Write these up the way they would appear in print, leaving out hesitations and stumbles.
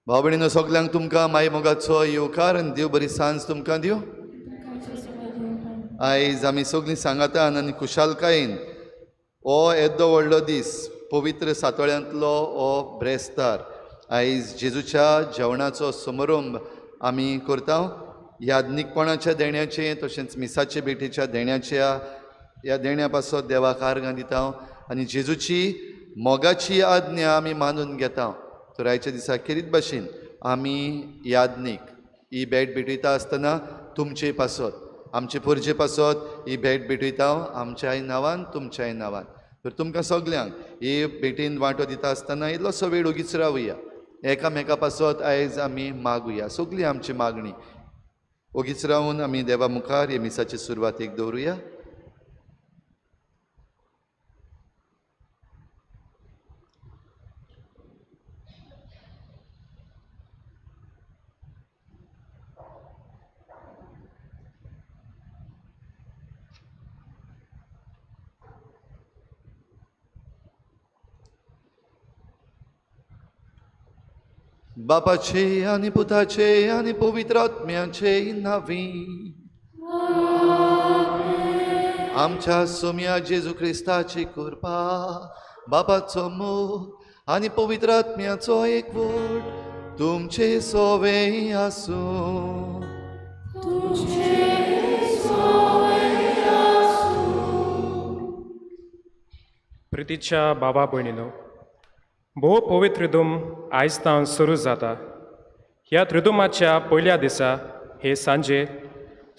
भाव भयणीनो सगल्यांक तुमकां माय मोगाचो येवकार आनी देव बरी सांज तुमकां दिवं. आयज आमी सगळीं सांगातान आनी खुशालकायेन हो येदो व्हडलो दीस, पवित्र सातोळ्यांतलो हो ब्रेस्तार, आयज जेजूच्या जेवणाचो समारंभ आमी करता. याज्ञिकपणाच्या देण्याचें तशेंच मिसाचे भेटीच्या देण्याच्या ह्या देण्या पासत देवाक आर्गां दिता आनी जेजूची मोगाची आज्ञा आमी मानून घेता. तर आयच्या दिसा खेरीत भाशेन आमी याज्ञीक ही भेट भेटयता आसतना तुमचे पासत, आमचे पुरजे पासत ही भेट भेटयता, आमच्याय नांवान तुमच्याय नांवान. तर तुमकां सगल्यांक ही भेटीन वांटो दिता आसतना इल्लोसो वेळ ओगीच रावया, एकामेका पासत आयज आमी मागुया सगळी आमची मागणी. ओगीच रावून आमी देवा मुखार हे मिसाचे सुरवातेक दवरुया. बापाचे आनी पुताचे आनी पवित्र आत्म्याचे नांवी आमच्या सोम्या जेजू क्रिस्ताची कृपा, बापाचो मोग आनी पवित्र आत्म्याचो एकवट तुमचे सोवे आसूं. प्रितीच्या बाबा भयणीनो, भोव पवित्र त्रिदूम आयज तावन सुरू जाता. ह्या त्रिदुमाच्या पयल्या दिसा हे सांजे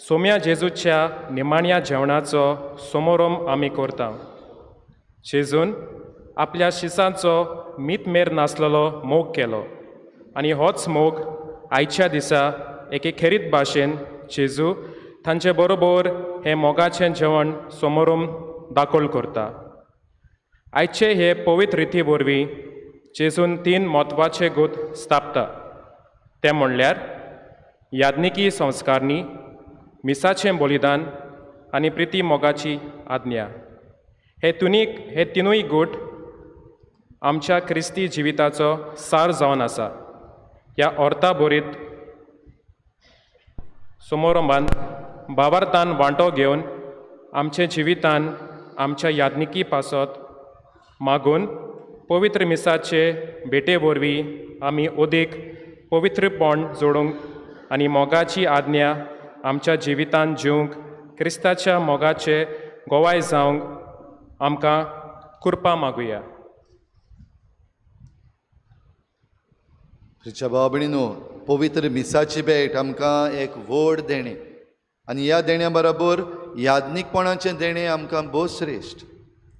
सोम्या जेजूच्या निमाण्या जेवणाचो समारोप आमी करता. जेजून आपल्या शिसांचो मीतमेर नासलेलो मोग केलो आनी होच मोग आयच्या दिसा एके खेरीत भाशेन जेजू तांचे बरोबर हें मोगाचें जेवण समोरून दाखोल करता. आयचे हे पवित्र रिती वरवीं जेजून तीन म्हत्वाचे गूत स्थापता, ते म्हणल्यार याज्ञिकी संस्कारणी, मिसाचें बलिदान आनी प्रिती मोगाची आज्ञा. हे तिनूय गूट आमच्या क्रिस्ती जिविताचो सार जावन आसा. ह्या अर्था भरीत समारंभान भावार्थान वांटो घेवन आमच्या जिवितान आमच्या याज्ञिकी पासत मागून पवित्र मिसाचे भेटे वरवीं आमी अदीक पवित्रपण जोडूंक आनी मोगाची आज्ञा आमच्या जिवितान जिवंक क्रिस्ताच्या मोगाचे गोवाय जावंक आमकां कृपा मागुया. प्रिच्या भाव भयणीनो, पवित्र मिसाची भेट आमकां एक व्हड देणें आनी ह्या देण्या बरोबर याज्ञिकपणाचें देणें आमकां भोव श्रेश्ठ.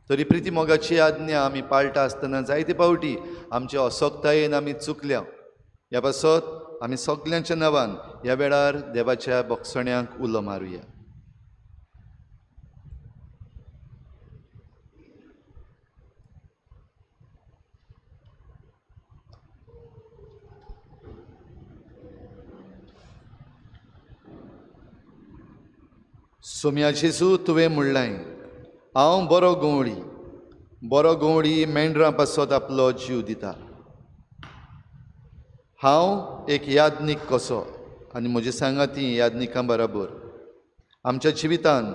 तरी प्रिती मोगाची आज्ञा आमी पाळटा आसतना जायते फावटी आमचे असक्तायेन आमी चुकल्या. ह्या पासत आमी सगल्यांच्या नांवान ह्या वेळार देवाच्या बोगसण्यांक उलो मारुया. सोम्या जेजू, तुवें म्हणलें, हांव बरो गंवळी, बरो गंवळी मेंढरां पासत आपलो जीव दिता. हांव एक याज्ञीक कसो आनी म्हजे सांगाती याज्ञिकां बराबर आमच्या जिवितान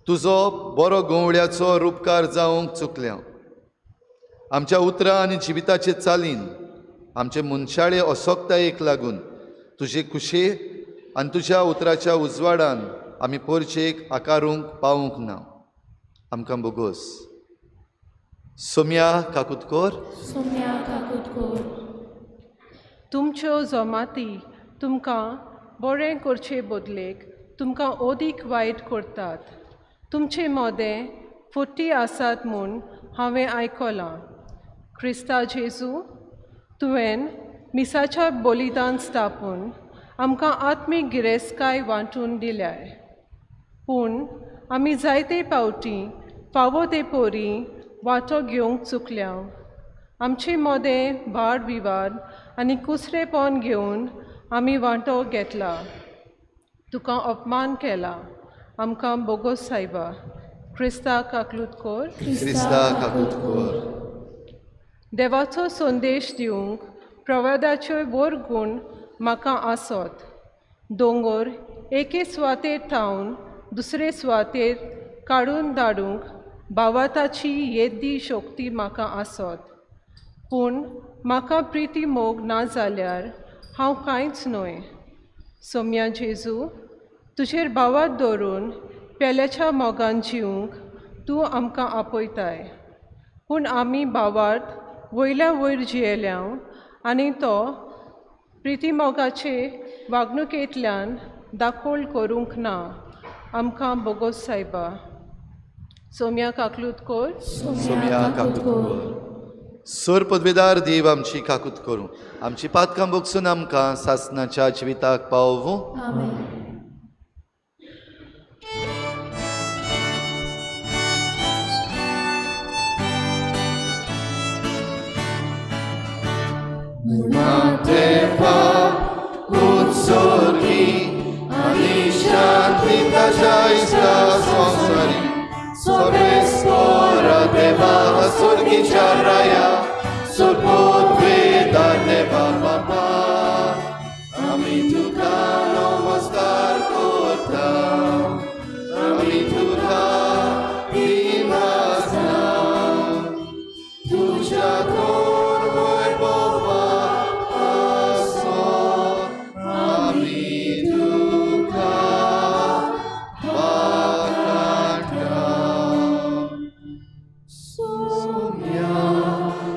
तुजो बरो गंवळ्याचो रुपकार जावंक चुकल्या. आमच्या उतरां आनी जिविताचे चालीन आमचे मनशाळे असक्तायेक लागून तुजे खुशे आनी तुज्या उतराच्या उजवाडान आमी पोरचेक आकारूंक पावूंक ना. आमकां बोगोस. सोम्या काकूत कर. सोम्या काकूत कर. तुमच्यो जमाती तुमकां बरें करचे बदलेक तुमकां अदीक वायट करतात. तुमचे मदें फटी आसात म्हूण हांवें आयकलां. क्रिस्ता जेजू, तुवें मिसाच्या बलिदान स्थापून आमकां आत्मीक गिरेस्तकाय वांटून दिल्याय. पूण आमी जायते फावटी फावो ते पोरी वांटो घेवंक चुकल्या. आमचे मदें वाद विवाद आनी कुसरेपण घेवन आमी वांटो घेतला. तुका अपमान केला. आमकां बोगोस सायबा. क्रिस्ता काकलूत कोर. क्रिस्ता काकूत कोर. देवाचो संदेश दिवंक प्रवादाच्यो व्हड गूण म्हाका आसत. दोंगोर एके सुवातेर थावन दुसरे सुवातेर काडून धाडूंक भावाताची येद्दी शक्ती म्हाका आसत. पूण म्हाका प्रिती मोग ना जाल्यार हांव कांयच न्हय. सोम्या जेजू, तुजेर भावात दवरून पेल्याच्या मोगान जिवंक तूं आमकां आपयताय. पूण आमी भावार्थ वयल्या वयर जियेल्या आनी तो प्रितीमोगाचे वागणुकेंतल्यान दाखोल करूंक ना. आमकां बोगोस सायबा. सोम्या काकलूत कोर. सोम्या काकूत कोर. सर पदवेदार देव आमची काकूत करूं, आमची पातकां भोगसून आमकां सासनाच्या जिविताक पावोवं. Sonia.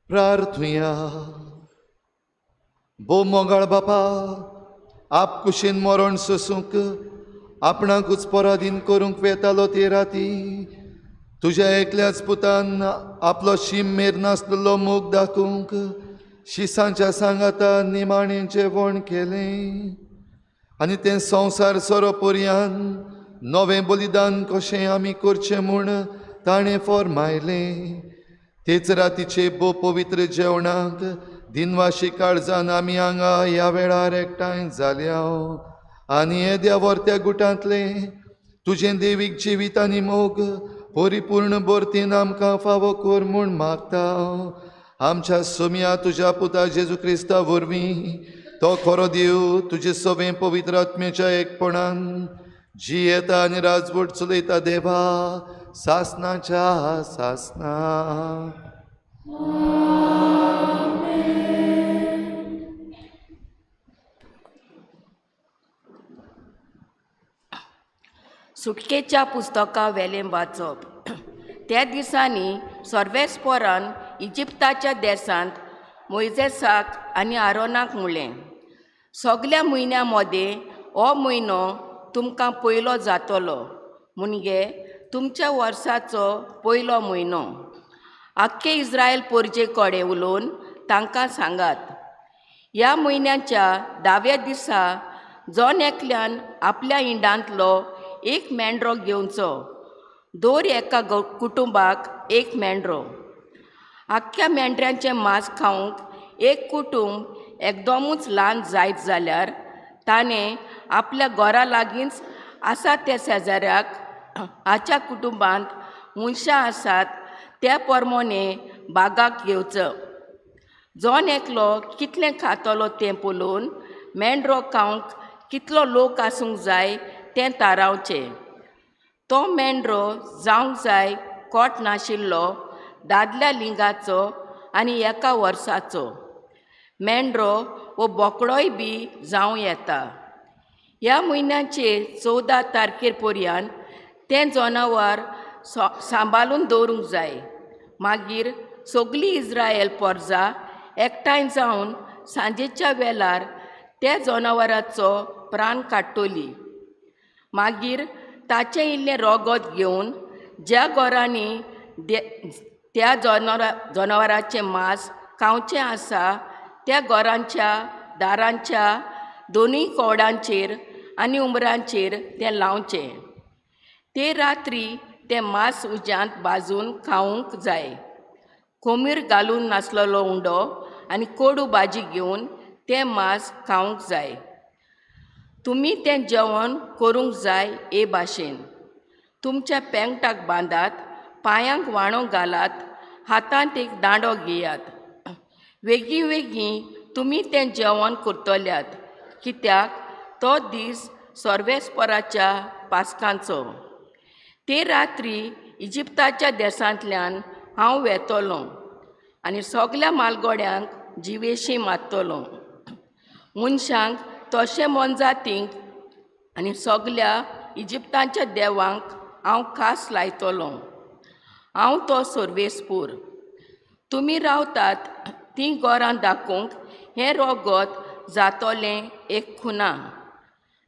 प्रार्थुया. भोव मोगाळ बापा, आप कुशीन मरण सोसूंक आपणाकूच पराधीन करूंक वेतालो ते राती तुज्या एकल्याच पुतान आपलो शीम मेर नासलेलो मोग दाखोवंक शिसांच्या सांगाता निमाणें जेवण केलें आनी तें संवसार सोरो पर्यान नवें बलिदान कशें आमी करचें म्हूण ताणें फॉर्मायलें. तेच रातीचे भोव पवित्र जेवणाक दिनवाशी काळजान आमी हांगा ह्या वेळार एकठांय जाल्या आनी येद्या व्हरत्या गुटांतलें तुजें देवीक जिवीत आनी मोग परिपूर्ण भरतीन आमकां फावो कर म्हूण मागता. आमच्या सोम्या तुज्या पुता जेजू क्रिस्ता वरवीं तो खरो देव तुजे सवें पवित्र आत्म्याच्या एकपणान जी येता आनी राजवट चलयता देवा सासनाच्या सासना. सुटकेच्या पुस्तका वेलें वाचप. त्या दिसांनी सर्वेस्पोरान इजिप्ताच्या देशांत मोयजेसाक आनी आरोनाक म्हणलें, सगल्या म्हयन्या मदें हो म्हयनो तुमकां पयलो जातलो, म्हणजे तुमच्या वर्साचो पयलो म्हयनो. आख्खे इस्रायल पोरजे कडेन उलोवन तांकां सांगात, ह्या म्हयन्याच्या 10व्या दिसा जण एकल्यान आपल्या इंडांतलो एक मेंढरो घेवचो, दर एका कुटुंबाक एक मेंढरो. आख्ख्या मेंढऱ्यांचें मांस खावंक एक कुटुंब एकदमूच ल्हान जायत जाल्यार ताणें आपल्या घरा लागींच आसा त्या शेजाऱ्याक हाच्या कुटुंबांत मनशां आसात त्या प्रमाणे बागाक घेवचो. जण एकलो कितलें खातलो तें पळोवन मेंढरो खावंक कितलो लोक आसूंक जाय तें थारावचें. तो मेंढरो जावंक जाय कोट नाशिल्लो, दादल्या लिंगाचो आनी एका वर्साचो. मेंढरो वो बोकडोय बी जावं येता. ह्या म्हयन्याचे 14 तारखेर पर्यंत तें जनावर सांबाळून दवरूंक जाय. मागीर सगळी इस्रायल पोरजा एकठांय जावन सांजेच्या वेळार त्या जनावराचो प्राण काडटली. मागीर ताचें इल्लें रोगत घेवन ज्या घरांनी त्या जनावराचें मांस खावचें आसा त्या घरांच्या दारांच्या दोनूय कोडांचेर आनी उमरांचेर तें लावचें. ते रात्री तें मांस उज्यांत भाजून खावंक जाय. कोमीर घालून नासलेलो उंडो आनी कोडू भाजी घेवन तें मांस खावंक जाय. तुमी तें जेवण करूंक जाय हे भाशेन. तुमच्या पेंगटाक बांदात, पांयांक वाणो घालात, हातांत एक दांडो घेयात. वेगीं वेगीं तुमी तें जेवण करतल्यात, कित्याक तो दीस सर्वेस्पराच्या पास्कांचो. ते रात्री इजिप्ताच्या देशांतल्यान हांव वेतलो आनी सगल्या मालगोड्यांक जिवेशी मारतलो, मनशांक तशें मोनजातींक आनी सगल्या इजिप्ताच्या देवांक हांव खास लायतलो. हांव तो सर्वेस्पूर. तुमी रावतात तीं घरां दाखोवंक हें रोगत जातलें एक खुना,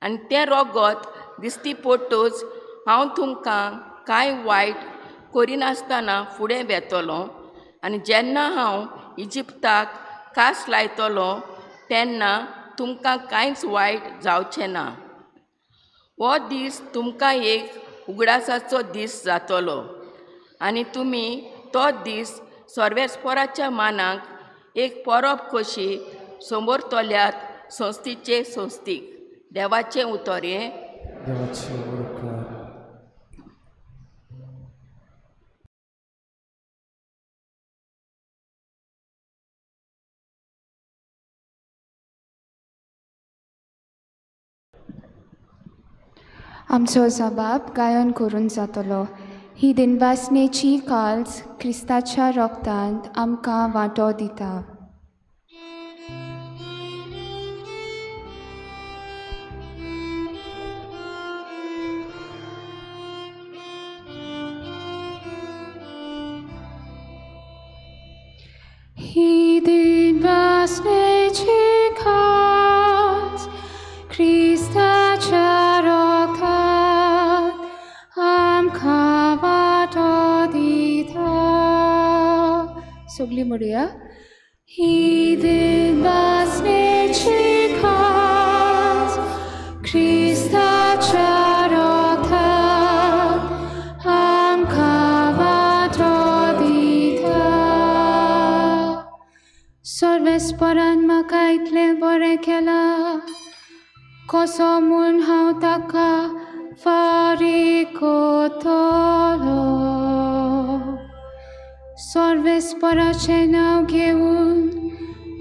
आनी तें रोगत दिसती पडटच हांव तुमकां कांय वायट करिनासतना फुडें वेतलो आनी जेन्ना हांव इजिप्ताक कास लायतलो तेन्ना तुमकां कांयच वायट जावचें ना. हो दीस तुमकां एक उगडासाचो दीस जातलो आनी तुमी तो दीस सर्वेस्पराच्या मानाक एक परब कशी समोरतल्यात संस्थीचे संस्थीक. देवाचें उतर हें. आमचो जबाब गायन करून जातलो. ही दिनवासनेची काल्स क्रिस्ताच्या रोगतांत आमकां वांटो दिता. सगळीं म्हणुया. ही दिनवासनेची खाज क्रिस्ताच्या रोगतान आमकां वांटो दिता. सर्वेस्परान म्हाका इतलें बरें केलां, कसो म्हूण हांव ताका फारीक कोतलो. सर्वेस्पराचें नांव घेवन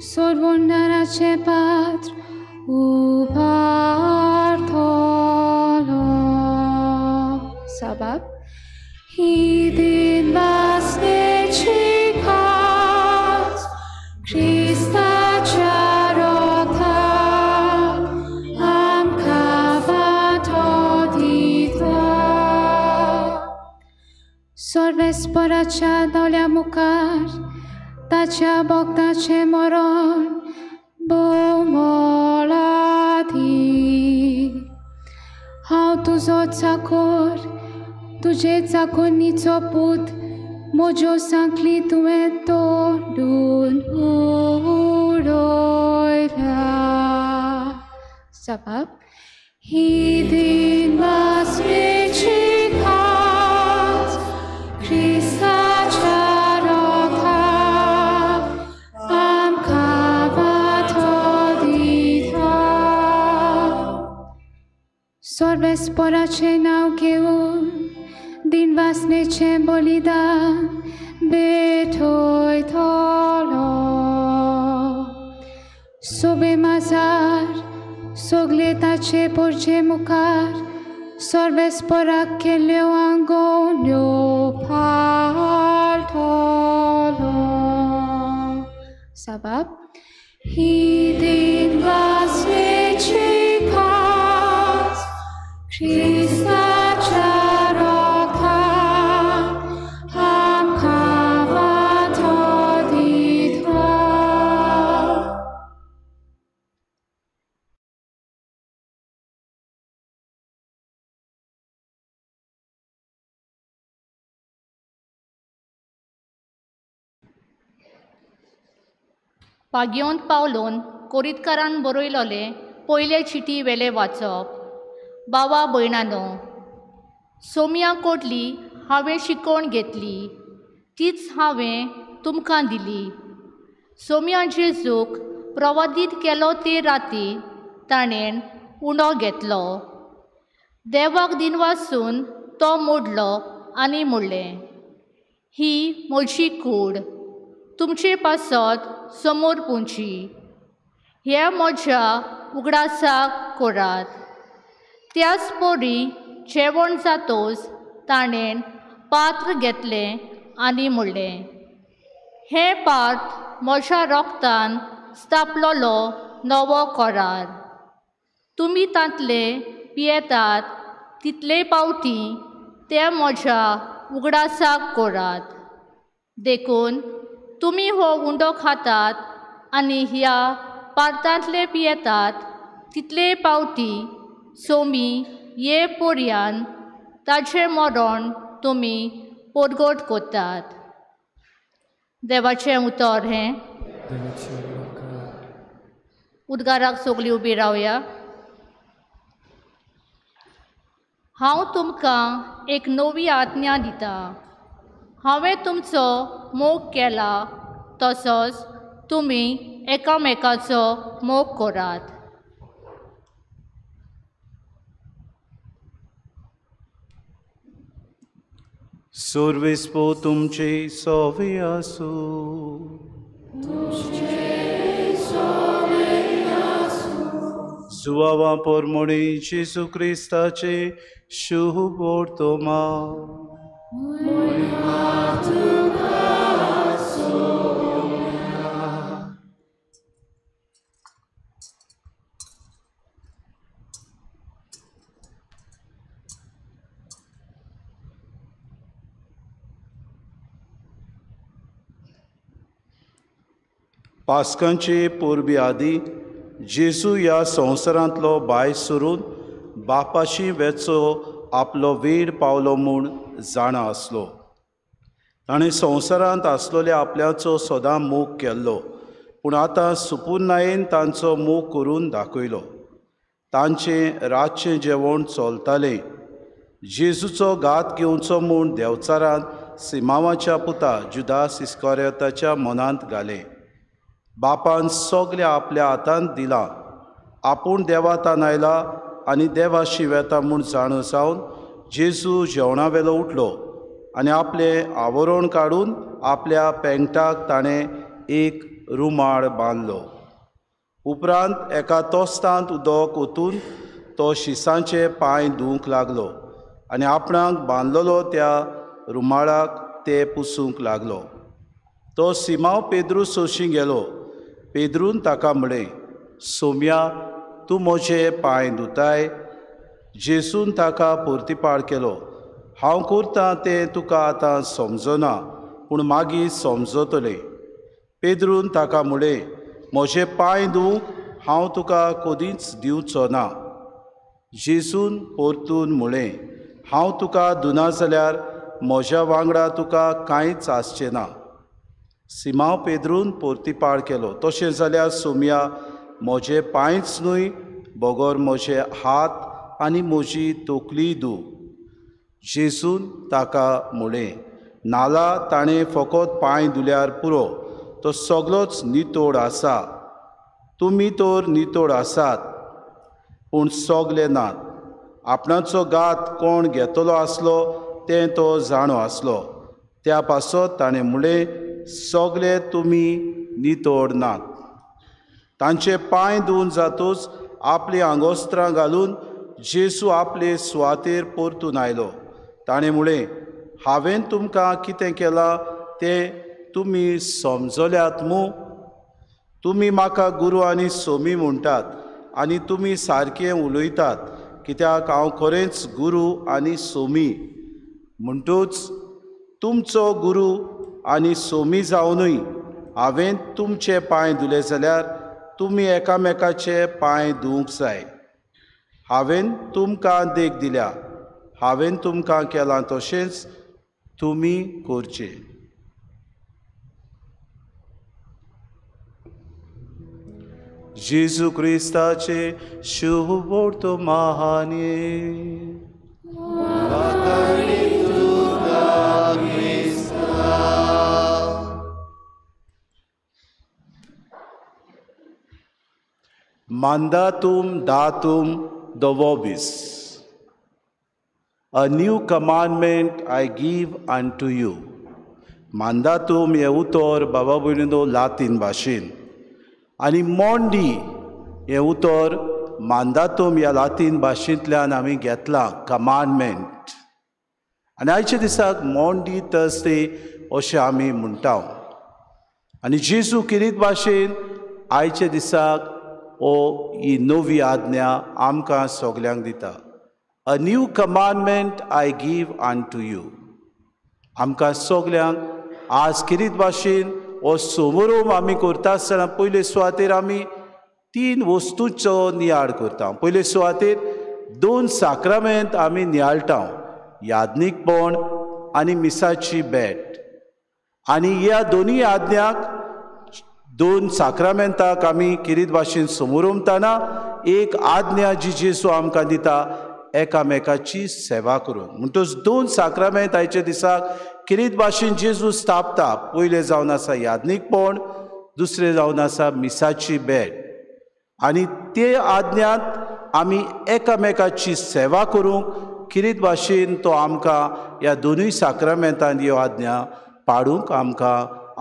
सर्वोन्नराचें पात्र उबारतलो. साबाब. ही दिनवासनेची खाज क्रिस्ताच्या रोगतान आमकां वांटो दिता. सर्वेस्पराच्या दोळ्या मुखार ताच्या भक्ताचें मरण भोव मोलादीक. हांव तुजो चाकोर, तुजे चाकोन्नीचो पूत, म्हज्यो सांखली तुवें तोडून उडयल्या. साबाब. ही दिनवासनेची खाज क्रिस्ताच्या रोगतान आमकां वांटो दिता. सर्वेस्पराचें नांव घेवन दिनवासनेचें बलिदान भेटयतलो. सोबे माजार सगळे ताचे पोरचे मुखार सर्वेस्पराक केल्ल्यो आंगोवण्यो पाळटलो. साबाब. ही दिनवासनेची खाज क्रिस्ताच्या रोगतान आमकां वांटो दिता. पागयोंत पावलोन कोरीतकारान बरयलोले पयले चिटी वेले वाचप. बावा भयणानो, सोम्या कोडली हांवें शिकोवन घेतली तीच हांवें तुमकां दिली. सोम्या जेजूक प्रवादीत केलो ते राती ताणें उंडो घेतलो, देवाक दिनवासून तो मोडलो आनी म्हणलें, ही म्हजी कूड तुमचे पासत समोर पुंची, हे म्हज्या उगडासाक करात. त्याच परी जेवण जातोच ताणें पात्र घेतलें आनी म्हणलें, हें पात्र म्हज्या रोगतान स्थापलोलो नवो करार. तुमी तांतले पियेतात तितले पावटी ते म्हज्या उगडासाक करात. देखून तुमी हो उंडो खातात आनी ह्या पार्तांतले पियेतात तितले पावटी सोमी ये पोरयान ताचें मरण तुमी पोरगोट करतात. देवाचें उतर हें. उद्गाराक सगळीं उबी रावया. हांव तुमकां एक नवी आज्ञा दितां. हांवें तुमचो मोग केला तसोच तुमी एकामेकाचो मोग करात. सर्वेस्पो तुमचे सोवे आसूं. सुवावा पोरमोणी जेजू क्रिस्ताचे शुभ वर्तमान. पास्कांचे परबे आदी जेजू ह्या संवसारांतलो भायर सरून बापाशी वेचो आपलो वेळ पावलो म्हूण जाणा आसलो. ताणें संवसारांत आसलेल्या आपल्याचो सदां मोग केल्लो, पूण आतां सुपुर्नायेन तांचो मोग करून दाखयलो. तांचें रातचें जेवण चलतालें. जेजूचो घात घेवचो म्हूण देंवचारान सिमांवाच्या पुता जुदास इस्कारियोताच्या मनांत घालें. बापान सगळें आपल्या हातांत दिलां. आपूण देवातान आयला आनी देवाशी वेता म्हूण जाणा जावन जेजू जेवणा वेलो उठलो आनी आपलें आवरण काडून आपल्या पेंगटाक ताणें एक रुमाड बांदलो. उपरांत एका तोस्तांत उदक ओतून तो शिसांचे पांय धुवंक लागलो आनी आपणाक बांदलेलो त्या रुमाडाक ते पुसूंक लागलो. तो सिमांव पेद्रू सोशी गेलो. पेद्रून ताका म्हळें, सोम्या, तूं म्हजे पांय धुताय? जेजून ताका परतिपाळ केलो, हांव करतां तें तुका आतां समजना, पूण मागीर समजतलें. पेद्रून ताका म्हळें, म्हजे पांय धुवंक हांव तुका कदींच दिवचो ना. जेजून परतून म्हळें, हांव तुका धुना जाल्यार म्हज्या वांगडा तुका कांयच आसचें ना. सिमांव पेद्रून परतिपाळ केलो, तशें जाल्यार सोम्या, म्हजे पांयच न्हय बगर म्हजे हात आनी म्हजी तकलीय धू. जेजून ताका म्हळें, नाला ताणें फकत पांय धुल्यार पुरो, तो सगळोच नितळ आसा. तुमी तर नितळ आसात, पूण सगळे नात. आपणाचो घात कोण घेतलो आसलो तें तो जाणो आसलो. त्या पासत ताणें म्हळें, सगळे तुमी नितळ नात. तांचे पांय धुवन जातूच आपलीं आंगोस्त्रां घालून जेजू आपले सुवातेर परतून आयलो. ताणें म्हळें, हांवें तुमकां कितें केलां तें तुमी समजल्यात मू? तुमी म्हाका गुरू आनी सोमी म्हणटात आनी तुमी सारकें उलयतात, कित्याक हांव खरेंच गुरू आनी सोमी. म्हणटूच तुमचो गुरू आनी सोमी जावनूय हांवें तुमचे पांय धुले जाल्यार तुमी एकामेकाचे पांय धुवंक जाय. हांवें तुमकां देख दिल्या, हांवें तुमकां केलां तशेंच तुमी करचें. जेजू क्रिस्ताचे शुभ वर्तमानी. Mandatum datum do vobis. A new commandment I give unto you. Mandatum हें उतर बाबा भयणीनो लातीन भाशेन, आनी मोंडी हें उतर मांदातूम ह्या लातीन भाशेंतल्यान आमी घेतलां, कमांडमेंट. आनी आयच्या दिसाक मोंडी थर्सडे अशें आमी म्हणटा. आनी जेजू किरीत भाशेन आयच्या दिसाक ओ ही नवी आज्ञा आमकां सगल्यांक दिता. A new commandment I give unto you. आमकां सगल्यांक आज किरीत भाशेन हो समारोह आमी करता आसतना पयले सुवातेर आमी तीन वस्तूंचो नियाळ करता. पयले सुवातेर दोन साक्रामेंत आमी नियाळटा, याज्ञीकपण आनी मिसाची भेट. आनी ह्या दोनूय आज्ञाक, दोन साक्रामेंताक आमी किरीत भाशेन समोरमताना एक आज्ञा जी जेजू आमकां दिता, एकामेकाची सेवा करूंक. म्हणटच दोन साक्रामेंत आयच्या दिसाक किरीत भाशेन जेजू स्थापता. पयलें जावन आसा याज्ञीकपण, दुसरें जावन आसा मिसाची भेट. आनी ते आज्ञांत आमी एकामेकाची सेवा करूंक किरीत भाशेन तो आमकां ह्या दोनूय साक्रामेंतान ह्यो आज्ञा पाडूंक आमकां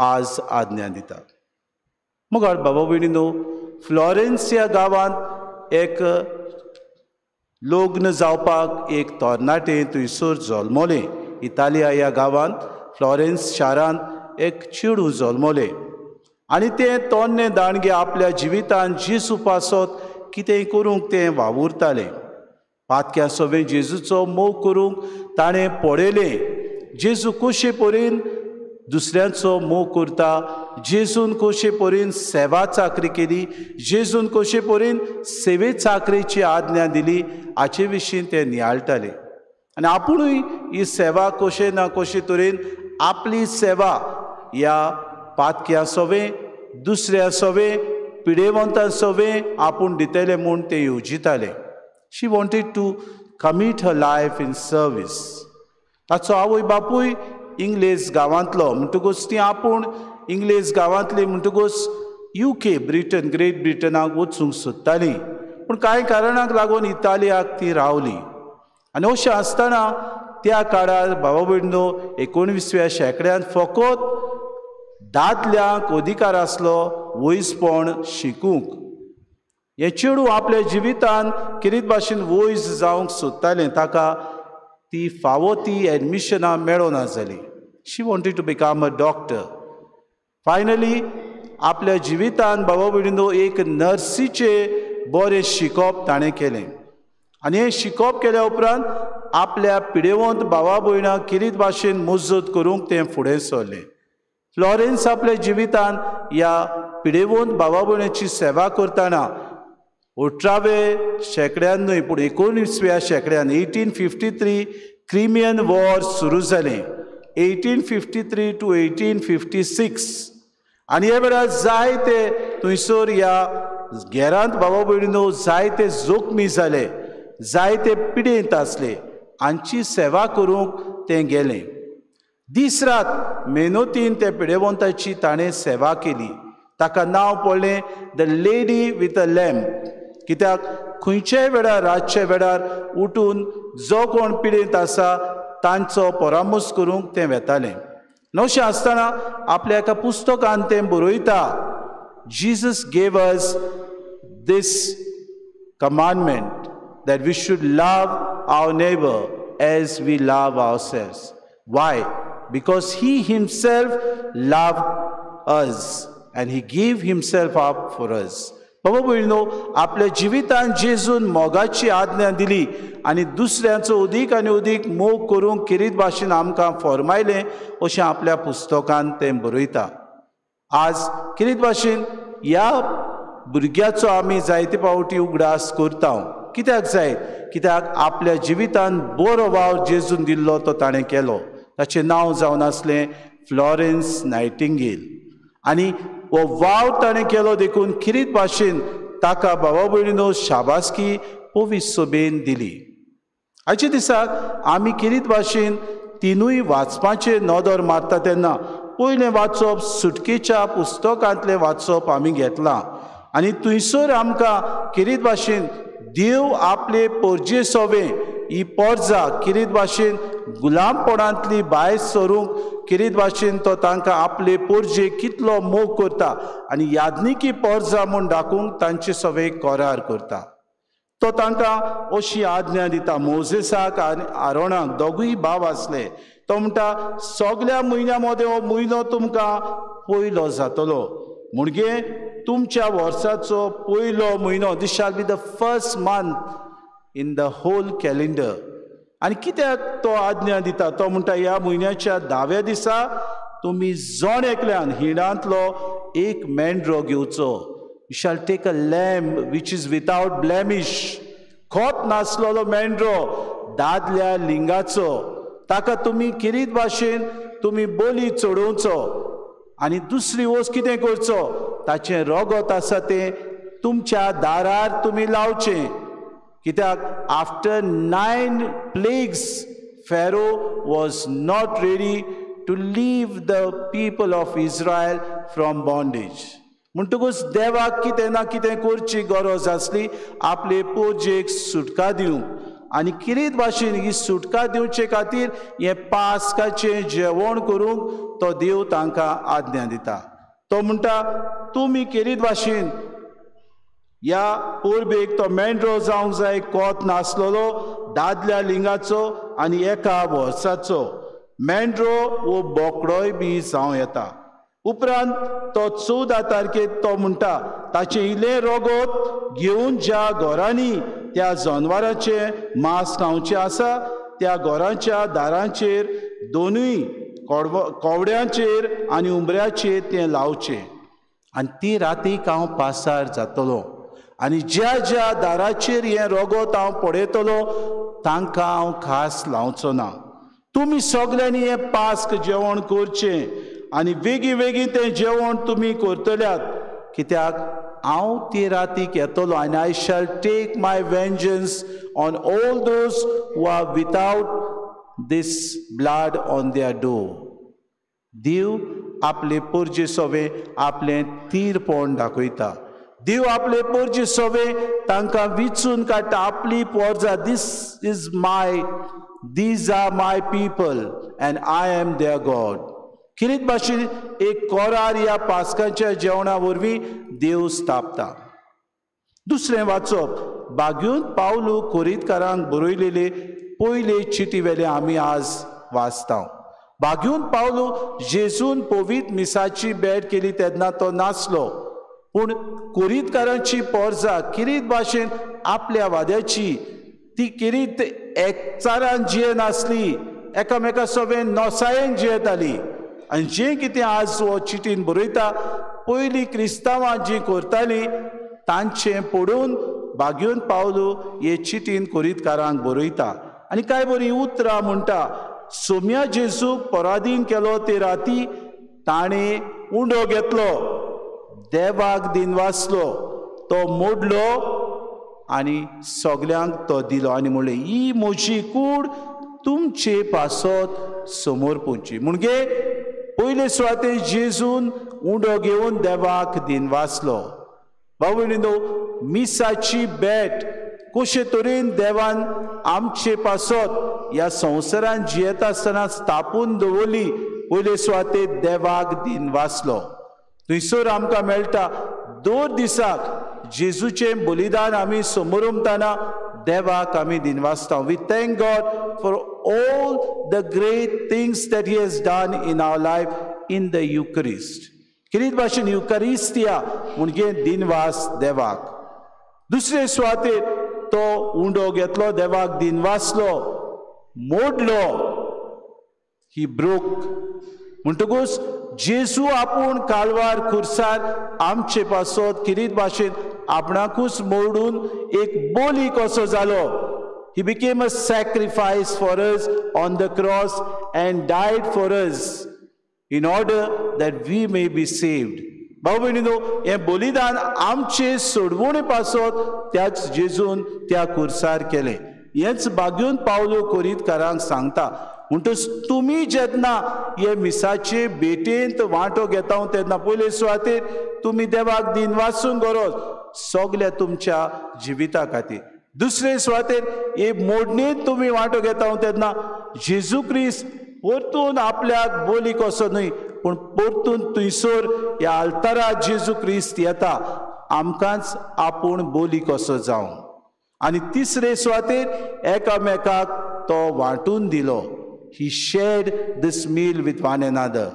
आज आज्ञा दिता. मुखार बाबा भयणीनो, फ्लॉरेन्स ह्या गांवांत एक लग्न जावपाक एक तरणाटें थंयसर जल्मलें. इतालिया ह्या गांवांत फ्लॉरेन्स शारांत एक चेडूं जल्मलें आनी तें तोन्नें दाणगे आपल्या जिवितान जेजू पासत कितेंय करूंक तें वावुरतालें. पातक्या सवें जेजूचो मोग करूंक ताणें पळयलें. जेजू कशे परीन दुसऱ्यांचो मोग करता, जेजून कशे परीन सेवा चाकरी केली, जेजून कशे परीन सेवे चाकरेची आज्ञा दिली, हाचे विशीं ते नियाळटाले. आनी आपुणूय ही सेवा कशे ना कशे तरेन आपली सेवा ह्या पातक्या सोवे, दुसऱ्या सोवे, पिडेवंतां सोवे आपूण दितले म्हूण तें येवजितालें. She wanted to commit her life in service. ताचो आवय बापूय इंग्लेज गांवांतलो म्हणटकूच ती आपूण इंग्लेज गांवांतली म्हणटकूच UK, Britain, great ब्रिटनाक वचूंक सोदताली, पूण कांय कारणाक लागून इतालियाक ती रावली. आनी अशें आसतना त्या काळार भावा भयणीनो 19व्या शेंकड्यांत फकत दादल्यांक अधिकार आसलो वयसपण शिकूंक. हें चेडूं आपल्या जिवितान किरीत भाशेन वयस जावंक सोदतालें, ताका ती फावो ती एडमिशनां मेळना जाली. She wanted to become a doctor. Finally आपल्या जिवितान भावा भयणीनो एक नर्सीचें बरें शिकप ताणें केलें आनी हें शिकप केल्या उपरांत आपल्या पिडेवंत भावा भयणांक किरीत भाशेन मजत करूंक तें फुडें सरलें. फ्लॉरेन्स आपल्या जिवितान ह्या पिडेवंत भावा भयणाची सेवा करतना 18व्या शेंकड्यान न्हय पूण 19व्या शेंकड्यान 1853 क्रिमियन वॉर सुरू जालें, 1853 टू 1856. आनी ह्या वेळार जायते थंयसर ह्या घेरांत भावा भयणीनो जायते जोखमी जाले, जायते पिडेंत आसले, हांची सेवा करूंक तें गेलें. दीस रात मेहनतीन त्या पिडेवंताची ताणें सेवा केली. ताका नांव पडलें the lady with a lamp. कित्याक खंयच्याय वेळार रातच्या वेळार उठून जो कोण पिडेंत आसा तांचो परामर्श करूंक तें वेतालें. अशें आसतना आपल्या एका पुस्तकान तें बरयता, Jesus gave us this commandment that we should love our neighbour as we love ourselves. Why? Because he himself loved us and he gave himself up for us. बाबा भयणीनो आपल्या जिवितान जेजून मोगाची आज्ञा दिली आनी दुसऱ्यांचो अदीक आनी अदीक मोग करूंक किरीत भाशेन आमकां फॉर्मायलें अशें आपल्या पुस्तकान तें बरयता. आज किरीत भाशेन ह्या भुरग्याचो आमी जायते फावटी उगडास करता. कित्याक जाय? कित्याक आपल्या जिवितान बरो वावर जेजून दिल्लो तो ताणें केलो. ताचें नांव जावन आसलें फ्लॉरेन्स नायटिंगेल आनी हो वावर ताणें केलो देखून किरीत भाशेन ताका भावा भयणीनो शाबासकी पवित्र सोबेन दिली. आयच्या दिसाक आमी किरीत भाशेन तिनूय वाचपाचेर नदर मारता तेन्ना पयलें वाचप सुटकेच्या पुस्तकांतलें वाचप आमी घेतलां आनी थंयसर आमकां किरीत भाशेन देव आपले पोरजे सोवे ही पोरजा किरीत भाशेन गुलामपणांतली भायर सरूंक किरीत भाशेन तो तांकां आपले पोरजे कितलो मोग करता आनी यादनिकी पोरजा म्हूण दाखोवंक तांचे सवे करार करता. तो तांकां अशी आज्ञा दिता मोजेसाक आनी आरोणाक, दोगूय भाव आसले. तो म्हणटा सगल्या म्हयन्या मदें हो म्हयनो तुमकां पयलो जातलो, म्हणजे तुमच्या वर्साचो पयलो म्हयनो. This shall be the first month in the whole calendar. आनी कित्याक तो आज्ञा दिता? तो म्हणटा ह्या म्हयन्याच्या 10व्या दिसा तुमी जण एकल्यान हिणांतलो एक मेंढरो घेवचो. You shall take a lamb which is without blemish. खोत नासलेलो मेंढरो, दादल्या लिंगाचो, ताका तुमी किरीत भाशेन तुमी बोली चडोवचो आनी दुसरी वस्त कितें करचो, ताचें रगत आसा तें तुमच्या दारार तुमी लावचें. कित्याक after 9 plagues Pharaoh was not ready to leave the people of Israel from bondage. म्हणटकूच देवाक कितें ना कितें करची गरज आसली आपले पोजेक सुटका दिवंक आनी किरीत भाशेन ही सुटका दिवचे खातीर हें पास्काचें जेवण करूंक तो देव तांकां आज्ञा दिता. तो म्हणटा तुमी किरीत भाशेन ह्या परबेक तो मेंढरो जावंक जाय, कोत नासलेलो, दादल्या लिंगाचो आनी एका वर्साचो मेंढरो वो बोकडोय बी जावं येता. उपरांत तो 14 तारखेक तो म्हणटा ताचें इल्लें रगत घेवन ज्या घरांनी त्या जनवराचें मांस खावचें आसा त्या घरांच्या दारांचेर दोनूय कोवड्यांचेर आनी उमऱ्याचेर तें लावचें आनी ती रातीक हांव पासार जातलो आनी ज्या ज्या दाराचेर हें रगत हांव पळयतलो तांकां हांव खास लावचो ना. तुमी सगल्यांनी हें पास्क जेवण करचें आनी वेगीं वेगीं तें जेवण तुमी करतल्यात, कित्याक हांव ते रातीक येतलो आनी I shall take my vengeance on all those who are without this blood on their door. देव आपले पोरजे सोवे आपलें तीरपण दाखयता. देव आपले पोरजे सोवे तांकां विचून काडटा आपली पोरजा. This is my, these are my people and I am their God. किरीत भाशेन एक कोरार ह्या पास्काच्या जेवणा वरवीं देव स्थापता. दुसरें वाचप बाग्यून पावलू कोरीतकारांक बरयलेले पयले चिटी वेले आमी आज वाचता. बाग्यून पावलू जेजून पवित्र मिसाची भेट केली तेन्ना तो नासलो, पूण कोरीतकारांची पोरजा किरीत भाशेन आपल्या वाद्याची ती किरीत एकचारान जियेनासली, एकामेका सोबेन नोसायेन जियेताली. आनी जें कितें आज हो चिटीन बरयता पयलीं क्रिस्तांवां जीं करतालीं तांचें पडून बाग्यून पावलू हे चिटीन कोरीतकारांक बरयता. आनी कांय बरीं उतरां म्हणटा, सोम्या जेजूक पराधीन केलो ते राती ताणें उंडो घेतलो, देवाक दिनवासलो, तो मोडलो आनी सगल्यांक तो दिलो आनी म्हणलें ही म्हजी कूड तुमचे पासत समोर पोवची. म्हणजे पयले सुवातेर जेजून उंडो घेवन देवाक दिनवासलो. भाव भयणीनो, मिसाची भेट कशे तरेन देवान आमचे पासत ह्या संवसारान जियेता आसतना स्थापून दवरली. पयले सुवातेर देवाक दिनवासलो. थंयसर आमकां मेळटा दर दिसाक जेजूचें बलिदान आमी समोरमताना देवाक आमी दिनवासता. We thank God for all the great things that he has done in our life in the Eucharist. किरीत भाशेन युकरिस्तिया म्हणजे दिनवास देवाक. दुसरे सुवातेर तो उंडो घेतलो, देवाक दिनवासलो, मोडलो, ही ब्रोक. म्हणटकूच जेजू आपूण कालवार खुर्सार आमचे पासत किरीत भाशेन आपणाकूच मोडून एक बोली कसो जालो. He became a sacrifice for us on the cross and died for us in order that we may be saved. भाऊ भयणीनो, हें बलिदान आमचे सोडवणे पासत त्याच जेजून त्या खुर्सार केलें. हेंच बाग्यून पावलू कोरीतकारांक सांगता. म्हणटच तुमी जेन्ना हे मिसाचे भेटेंत वांटो घेता तेन्ना पयले सुवातेर तुमी देवाक दिनवासूंक गरज सगल्या तुमच्या जिविता खातीर. दुसरे सुवातेर हे मोडणेंत तुमी वांटो घेता तेन्ना जेजू क्रिस्त परतून आपल्याक बोली कसो न्हय, पूण परतून थंयसर ह्या आल्तारा जेजू क्रिस्त येता आमकांच आपूण बोली कसो जावं. आनी तिसरे सुवातेर एकामेकाक तो वांटून दिलो. He shared this meal with one another.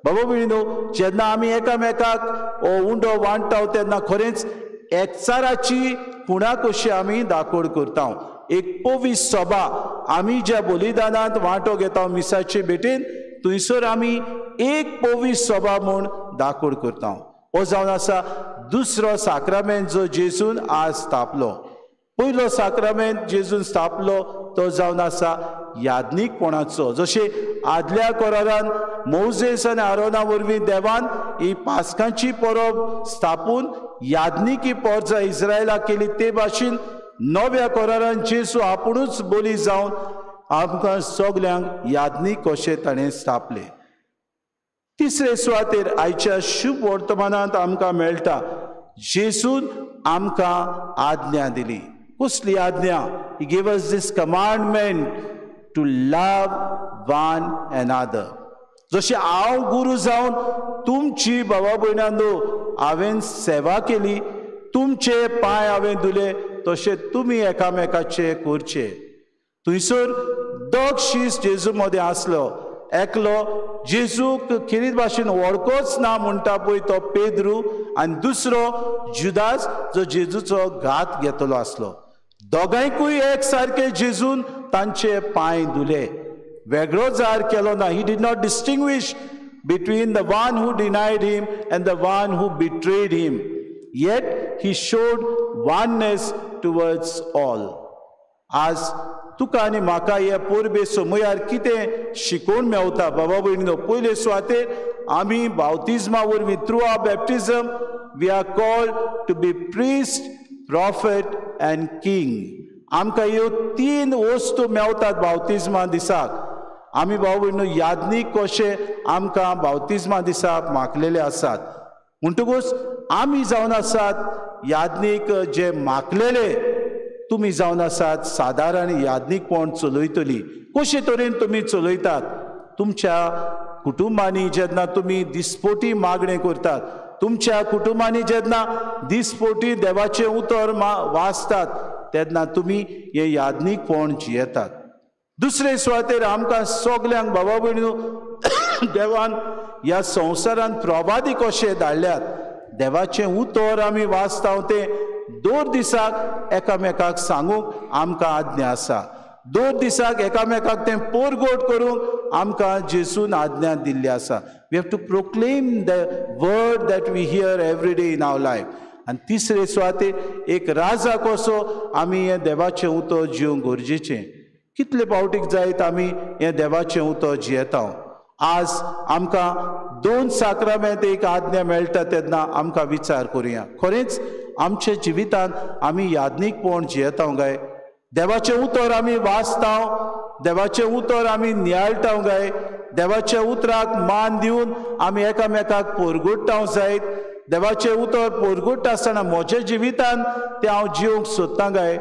बाबा भयणीनो, जेन्ना आमी एकामेकाक हो उंडो वांट्टा तेन्ना खरेंच एकचाराची खुणा कशी आमी दाखोड करता. एक पवित्र सभा आमी ज्या बलिदानांत वांटो घेता मिसाचे भेटेन थंयसर आमी एक पवित्र सभा म्हूण दाखोड करता. हो जावन आसा दुसरो साक्रामेंत जो जेजून आज स्थापलो. पयलो साक्रामेंत जेजून स्थापलो तो जावन आसा याज्ञिकपणाचो. जशें आदल्या करारान मोजेस आनी आरोना वरवीं देवान ही पास्कांची परब स्थापून याज्ञिकी पोरजा इस्रायलाक केली, ते भाशेन नव्या करारान जेजू आपुणूच बोली जावन आमकां सगल्यांक याज्ञीक कशें ताणें स्थापलें. तिसरे सुवातेर आयच्या शुभ वर्तमानांत आमकां मेळटा जेजून आमकां आज्ञा दिली. कसली आज्ञा? He gave us this commandment to love one another. जशें हांव गुरू जावन तुमची बाबा भयणांनो हांवें सेवा केली, तुमचे पांय हांवें धुले, तशें तुमी एकामेकाचे करचे. थंयसर दोग शीस जेजू मदें आसलो. एकलो जेजूक खेरीत भाशेन वळखोच ना म्हणटा पळय तो पेद्रू, आनी दुसरो जुदास जो जेजूचो घात घेतलो आसलो. दोगांयकूय एक सारके जेजून तांचे पांय धुले, वेगळो जार केलो ना. He did not distinguish between the one who denied him and the one who betrayed him, yet he showed oneness towards all. आज तुका आनी म्हाका हे परबे समयार कितें शिकोवन मेवता बाबा भयणीनो? पयले सुवातेर आमी बावतिज्मा वरवीं through our baptism we are called to be priest, prophet and king. आमकां ह्यो तीन वस्तू मेवतात बावतिज्मा दिसाक. आमी भाव भयणीनो यादनीक कशें आमकां बावतिज्मा दिसाक मागलेले आसात. म्हणटकूच आमी जावन आसात यादनीक जे मागलेले, तुमी जावन आसात सादारण यादनीकपण चलयतली. कशे तरेन तुमी चलयतात? तुमच्या कुटुंबांनी जेन्ना तुमी दिसपोटी मागणें करतात, तुमच्या कुटुंबांनी जेन्ना दिसपोटी देवाचें उतर वाचतात तेन्ना तुमी हें यादनीकपण जियेतात. दुसरे सुवातेर आमकां सगल्यांक बाबा भयणीनो देवान ह्या संवसारांत प्रवादी कशे धाडल्यात. देवाचें उतर आमी वाचता तें दर दिसाक एकामेकाक सांगूंक आमकां आज्ञा आसा. दर दिसाक एकामेकाक तें पोरगोट करूंक आमकां जेजून आज्ञा दिल्ली आसा. We have to proclaim the word that we hear every day in our life. आनी तिसरे सुवातेर एक राजा कसो आमी हें देवाचें उतर जिवंक गरजेचें. कितले पावटीक जायत आमी हें देवाचें उतर जियेता. आज आमकां दोन साक्रामेंत एक आज्ञा मेळटा तेन्ना आमकां विचार करुया, खरेंच आमच्या जिवितांत आमी यादनीकपण जियेता काय? देवाचें उतर आमी वाचता, देवाचें उतर आमी नियाळटा काय? देवाच्या उतराक मान दिवन आमी एकामेकाक पोरगुट्टा जायत? देवाचें उतर पोरगुट्टा आसतना म्हज्या जिवितांत तें हांव जिवंक सोदता काय?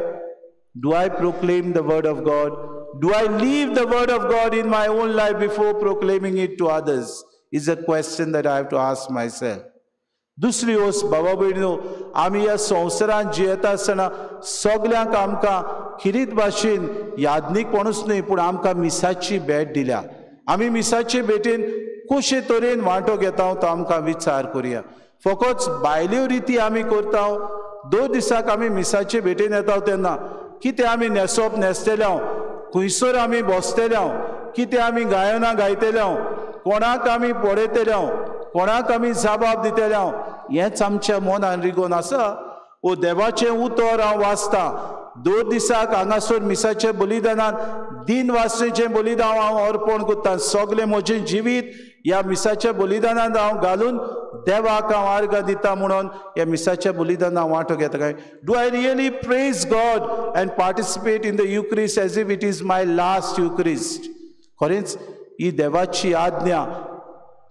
Do I proclaim the word of God? Do I live the word of God in my own life before proclaiming it to others? Is a question that I have to ask myself. दुसरी वस्त बाबा भयणीनो, आमी ह्या संवसारांत जियेता आसतना सगल्यांक आमकां खिरीत भाशेन यादनीकपणूच न्हय पूण आमकां मिसाची भेट दिल्या. आमी मिसाचे भेटेन कशे तरेन वांटो घेता तो आमकां विचार करुया. फकत भायल्यो रिती आमी करता. दोन दिसाक आमी मिसाचे भेटेन येता तेन्ना कितें आमी न्हेसप न्हेसतले, खंयसर आमी बसतले, कितें आमी गायनां गायतले, कोणाक आमी पळयतले, कोणाक आमी जबाब दितले, हेंच आमच्या मनान रिगोवन आसा. ओ देवाचें उतर हांव वाचतां दोन दिसाक हांगासर मिसाच्या बलिदानान दिन वाचणेचें बलिदान हांव अर्पण करतां. सगलें म्हजें जिवीत ह्या मिसाच्या बलिदानान हांव घालून देवाक हांव आर्गां दिता म्हणून ह्या मिसाच्या बलिदानान वांटो घेता काय? Do I really praise God and participate in the Eucharist as if it is my last Eucharist? खरेंच ही देवाची आज्ञा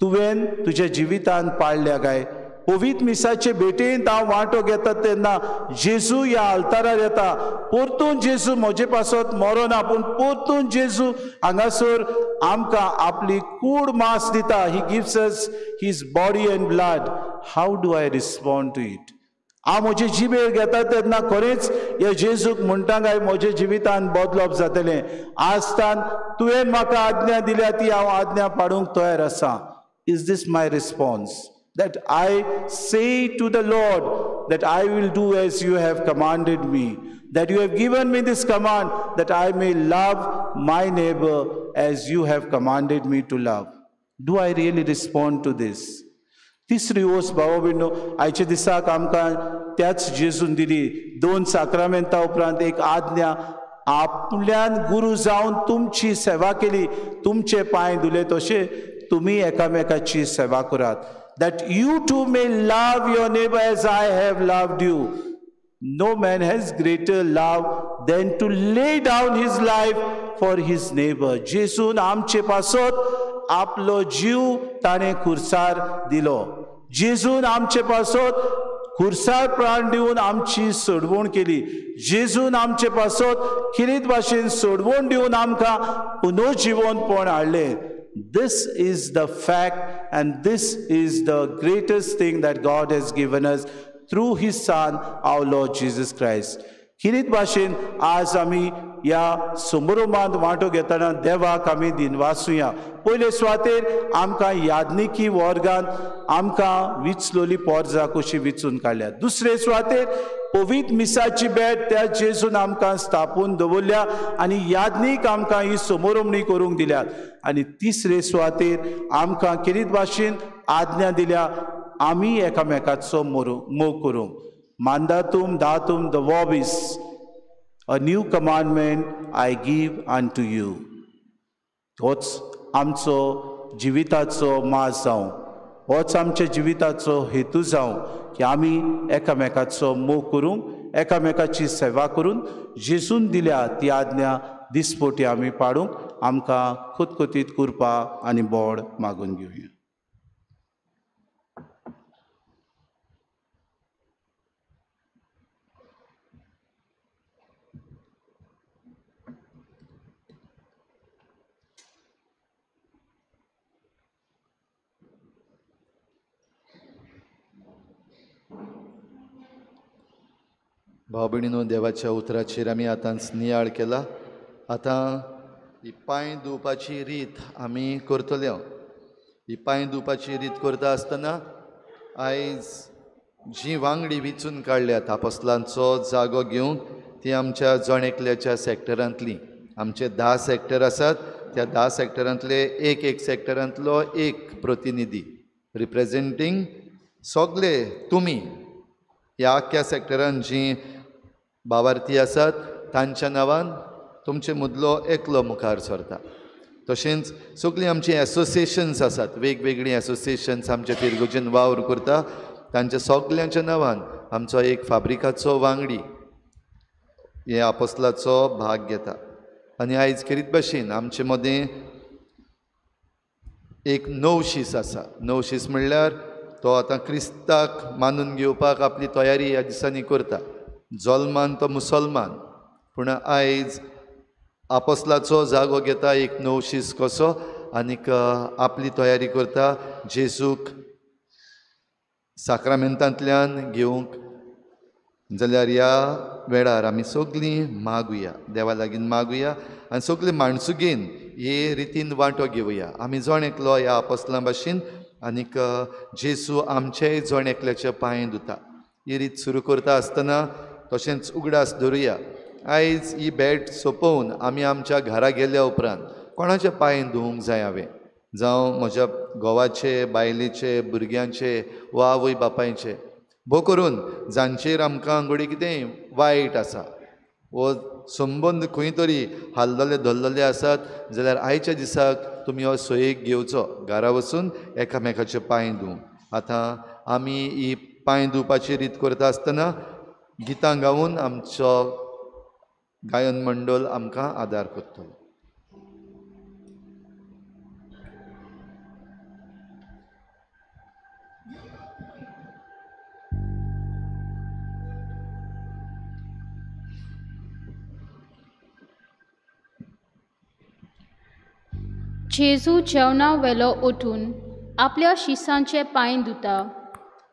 तुवें तुज्या जिवितान पाळल्या काय? पवित्र मिसाचे भेटेंत हांव वांटो घेता तेन्ना जेजू ह्या आल्तारार येता. परतून जेजू म्हजे पासत मरोना पूण परतून जेजू हांगासर आमकां आपली कूड मास दिता. He gives us his body and blood. How do I respond to it? हांव म्हजे जिबेर घेता तेन्ना खरेंच ह्या जेजूक म्हणटा काय म्हज्या जिवितान बदलप जातलें? आजतान तुवें म्हाका आज्ञा दिल्या ती हांव आज्ञा पाडूंक तयार आसा. Is this my response? That I say to the Lord that I will do as you have commanded me, that you have given me this command, that I may love my neighbor as you have commanded me to love. Do I really respond to this? तिसरी वस्त भावा भयणीनो, आयच्या दिसाक आमकां त्याच जेजून दिली दोन साक्रामेंता उपरांत एक आज्ञा. आपल्यान गुरू जावन तुमची सेवा केली, तुमचे पांय धुले तशें तुमी एकामेकाची सेवा करात. That you too may love your neighbor as I have loved you. No man has greater love than to lay down his life for his neighbor. जेजून आमचे पासत आपलो जीव ताणें खुर्सार दिलो. जेजून आमचे पासत खुर्सार प्राण दिवन आमची सोडवण केली. जेजून आमचे पासत खिरीत भाशेन सोडवण दिवन आमकां पुनर्जिवनपण हाडलें. This is the fact and this is the greatest thing that God has given us through His Son, our Lord Jesus Christ. खिरीत भाशेन आज आमी ह्या समारंभांत वांटो घेतना देवाक आमी दिनवासुया. पयले सुवातेर आमकां यादनिकी वर्गांत आमकां विचलोली पोरजा कशी विचून काडल्या. दुसरे सुवातेर पवित्र मिसाची भेट त्या जेजून आमकां स्थापून दवरल्या आनी यादनीक आमकां ही समारंभणी करूंक दिल्यात. आनी तिसरे सुवातेर आमकां खेरीत भाशेन आज्ञा दिल्या आमी एकामेकाचो मोग करूंक. मांदातूम दातूम the वॉबीस. A new commandment I give unto you. होच आमचो जिविताचो मास जावं, होच आमच्या जिविताचो हेतू जावं की आमी एकामेकाचो मोग करूंक, एकामेकाची सेवा करून जेजून दिल्या ती आज्ञा दिसपोटी आमी पाडूंक आमकां खुतखुतीत कृपा आनी बोड मागून घेवया. भाव भयणीनो, देवाच्या उतराचेर आमी आतांच नियाळ केला. आतां ही पांय धुवपाची रीत आमी करतले. ही पांय धुवपाची रीत करता आसतना आयज जी वांगडी विचून काडल्यात आपोस्लांचो जागो घेवंक ती आमच्या जण एकल्याच्या सॅक्टरांतली. आमचे 10 सॅक्टर आसात, त्या 10 सॅक्टरांतले एक एक सॅक्टरांतलो एक प्रतिनिधी रिप्रेजेंटींग सगळे तुमी ह्या आख्ख्या सॅक्टरान जी भावार्थी आसात तांच्या नांवान तुमचे मदलो एकलो मुखार सरता. तशेंच सगळीं आमची एसोसिएशन्स आसात, वेगवेगळीं एसोसिएशन्स आमच्या फिरगोजेन वावर करता, तांच्या सगल्यांच्या नांवान आमचो एक फाब्रिकाचो वांगडी हे आपोस्लाचो भाग घेता. आनी आयज खेरीत भाशेन आमचे मदें एक नवशीस आसा. नवशीस म्हणल्यार तो आतां क्रिस्ताक मानून घेवपाक आपली तयारी ह्या दिसांनी करता. जल्मान तो मुसलमान, पूण आयज आपोस्लाचो जागो घेता एक नवशीस कसो आनीक आपली तयारी करता जेजूक साक्रामेंतांतल्यान घेवंक. जाल्यार ह्या वेळार आमी सगळीं मागुया, देवा लागीं मागुया आनी सगळीं माणसुगेन हे रितीन वांटो घेवया. आमी जण एकलो ह्या आपोस्लां भाशेन आनीक जेजू आमचेय जण एकल्याचे पांय धुता. ही रीत सुरू करता आसतना तशेंच उगडास धरुया, आयज ही भेट सोंपोवन आमी आमच्या घरा गेल्या उपरांत कोणाचे पांय धुवंक जाय हांवें, जावं म्हज्या घोवाचे, बायलेचे, भुरग्यांचे वा आवय बापायचे, भोव करून जांचेर आमकां घडये कितेंय वायट आसा वो संबंद खंय तरी हाल्लले धरलेले आसात जाल्यार आयच्या दिसाक तुमी हो सोयेक घेवचो, घरा वचून एकामेकाचे पांय धुवंक. आतां आमी ही पांय धुवपाची रीत करता आसतना गितां गावन आमचो गायन मंडळ आमकां आदार करतलो. जेजू जेवणा वेलो उठून आपल्या शिसांचे पांय धुता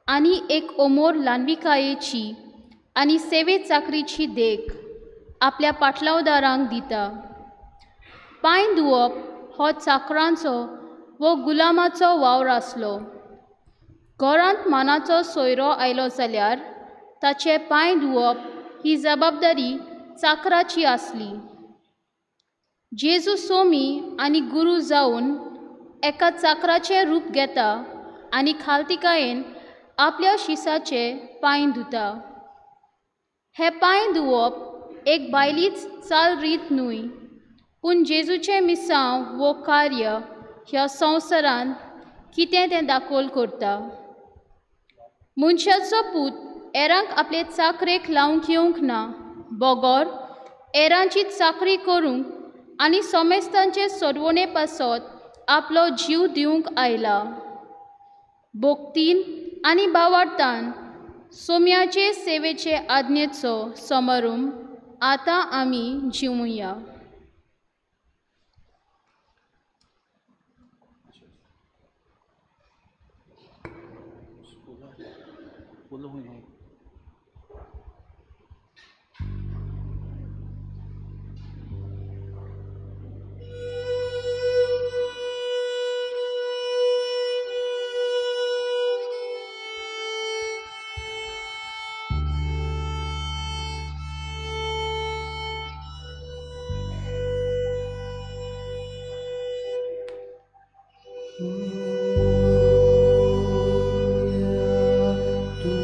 आनी एक ओमोर ल्हानविकायेची आनी सेवे चाकरीची देख आपल्या पाटलावदारांक दिता. पांय धुवप हो चाकरांचो वो गुलामाचो वावर आसलो. घरांत मानाचो सोयरो आयलो जाल्यार ताचे पांय धुवप ही जबाबदारी चाकराची आसली. जेजू सोमी आनी गुरू जावन एका चाकराचें रूप घेता आनी खालतिकायेन आपल्या शिसाचे पांय धुता. हे पांय धुवप एक बायलीच चाल रीत न्हय, पूण जेजूचें मिसांव वो कार्य ह्या संवसारांत कितें तें दाखोल करता. मनशाचो पूत एरांक आपले चाकरेक लावंक येवंक ना, बगर एरांची चाकरी करूंक आनी सोमेस्तांचे सोडवणे पासत आपलो जीव दिवंक आयला. भक्तीन आनी भावार्थान सोम्याचे सेवेचे आज्ञेचो समारंभ आतां आमी जिवया. Tu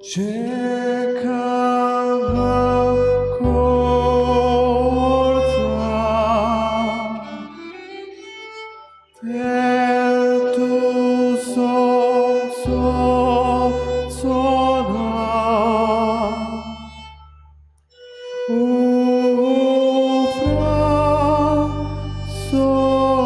जें काम हांव करतां तें तूं समजचो ना. उपरांत समजतलो.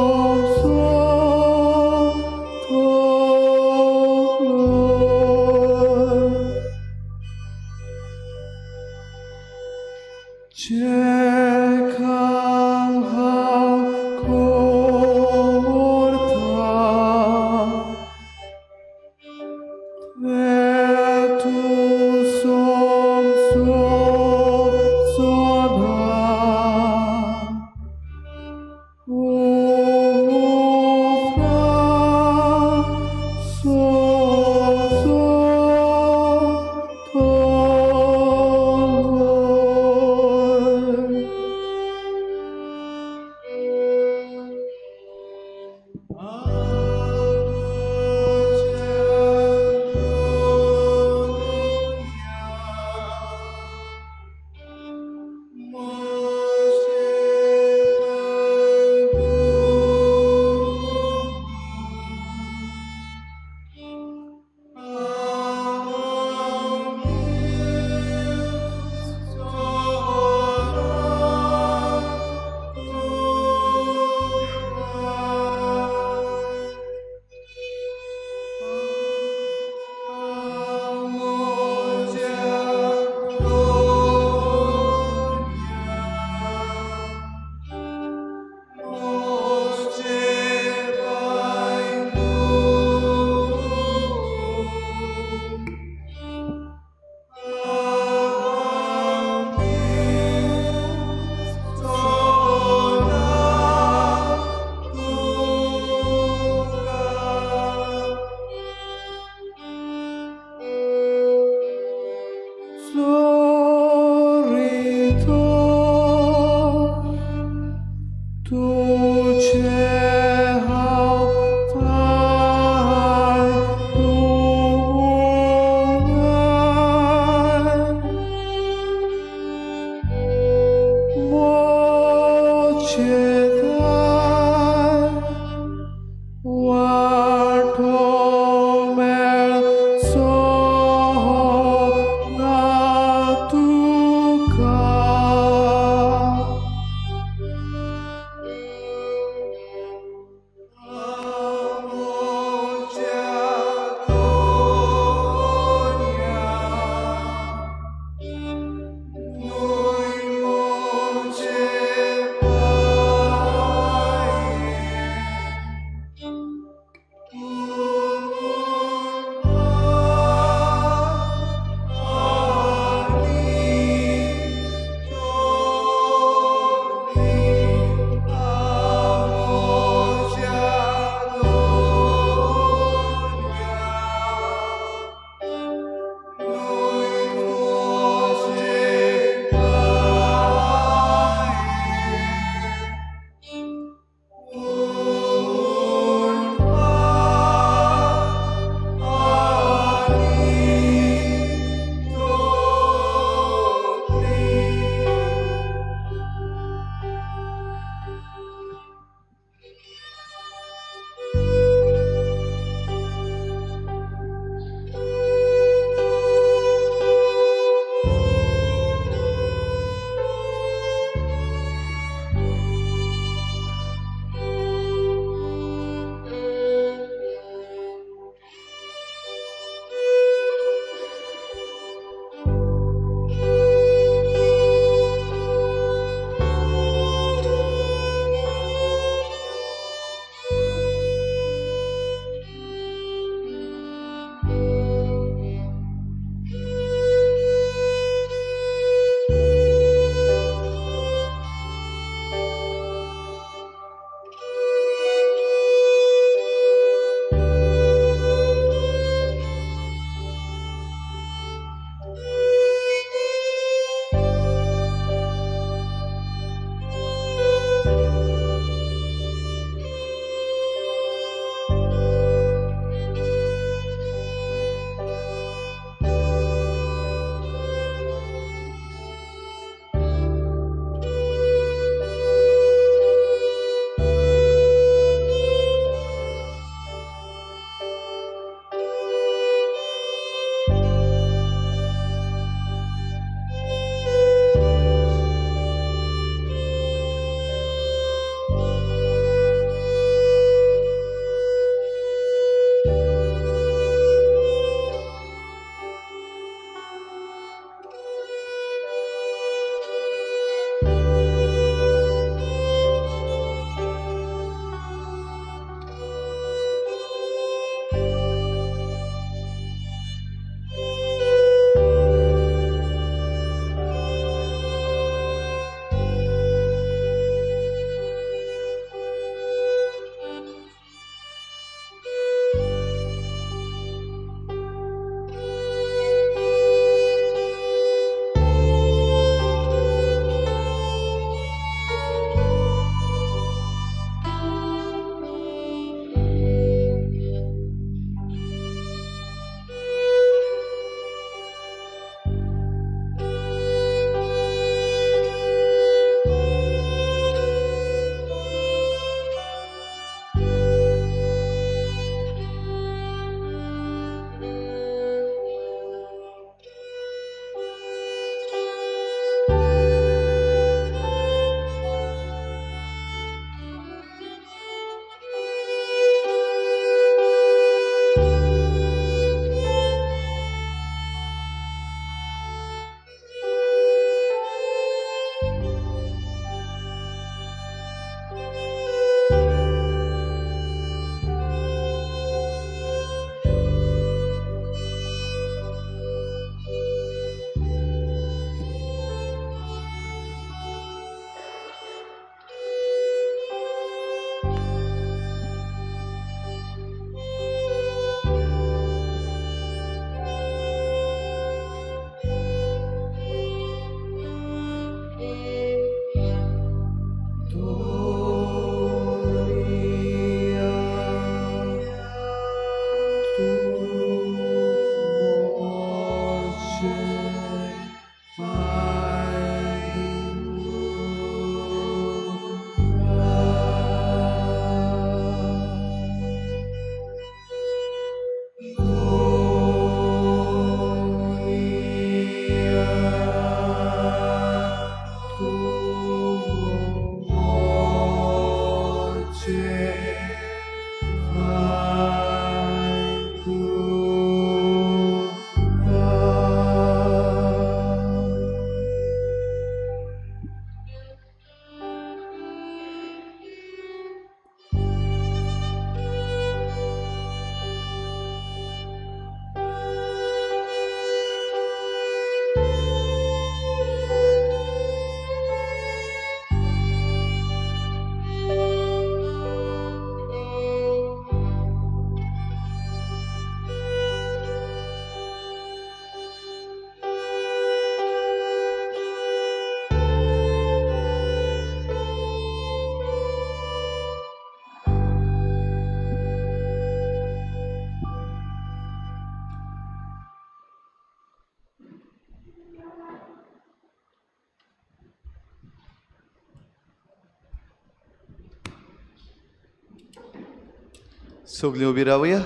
सगळीं उबी रावया.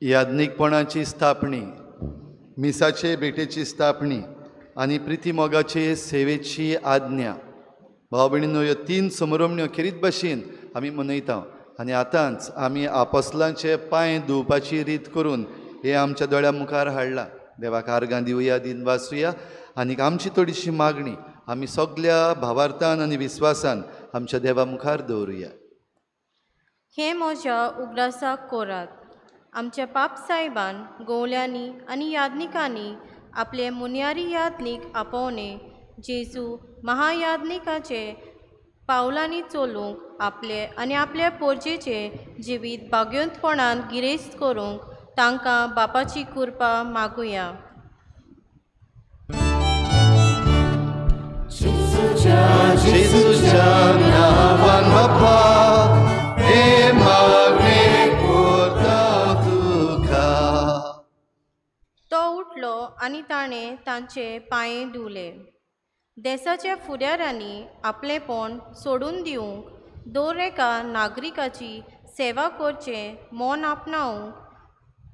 याज्ञिकपणाची स्थापणी, मिसाचे भेटेची स्थापणी आनी प्रितीमोगाचे सेवेची आज्ञा. भाव भयणींनो, ह्यो तीन समरमण्यो खेरीत भाशेन आमी मनयता आनी आतांच आमी आपोसलांचे पांय धुवपाची रीत करून हे आमच्या दोळ्या मुखार हाडला. देवाक आर्गां दिवया, दिन वाचुया आनी आमची थोडीशी मागणी आमी सगल्या भावार्थान आनी विस्वासान आमच्या देवा मुखार दवरुया. हे म्हज्या उगडासाक कोरात. आमच्या पाप साहेबान गोवल्यांनी आनी याज्ञिकांनी आपले मुन्यारी याज्ञीक आपोवणे जेजू महायाज्ञिकाचे पावलांनी चलूंक आपले आनी आपल्या पोरजेचे जिवीत भाग्योंतपणान गिरेस्त करूंक तांकां बापाची कृपा मागुया. जेजूच्या नांवान बापा हे मागणें करता तुका. तो उठलो आनी ताणें तांचे पांये धुले. देसाच्या फुडाऱ्यांनी आपलेपण सोडून दिवंक दर एका नागरिकाची सेवा करचें मन आपणावंक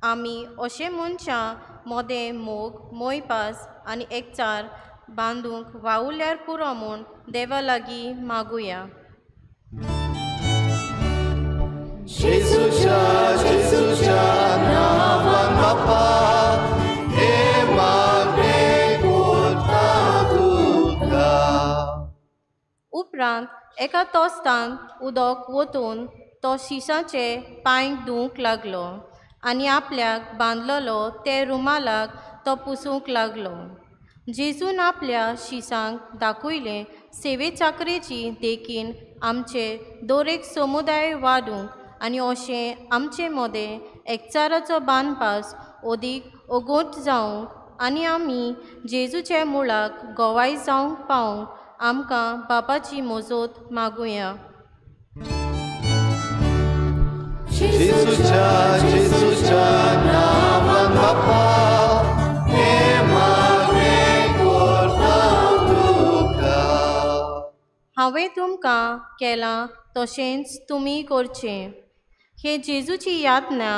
आमी अशे मनशां मदें मोग, मोयपास आनी एकचार बांदूंक वावुरल्यार पुरो म्हूण देवा लागीं मागुया. जेजूच्या जेजूच्या नांवान बापा हे मागणें करता तुका. उपरांत एका तोस्तान उदक वतून तो शिसाचे पांय धुवंक लागलो आनी आपल्याक बांदलेलो ते रुमालाक तो पुसूंक लागलो. जेजून आपल्या शिसांक दाखयलें सेवे चाकरेची देखीन आमचे दर एक समुदाय वाडूंक आनी अशें आमचे मदें एकचाराचो बांदपास अदीक ओगोट जावंक आनी आमी जेजूच्या मुळाक गोवाय जावंक पावंक आमकां बापाची मजत मागुया. जेजूच्या जेजूच्या नांवान बापा हे मागणें करता तुका. हांवें तुमकां केलां तशेंच तुमी करचें. हे जेजूची यातना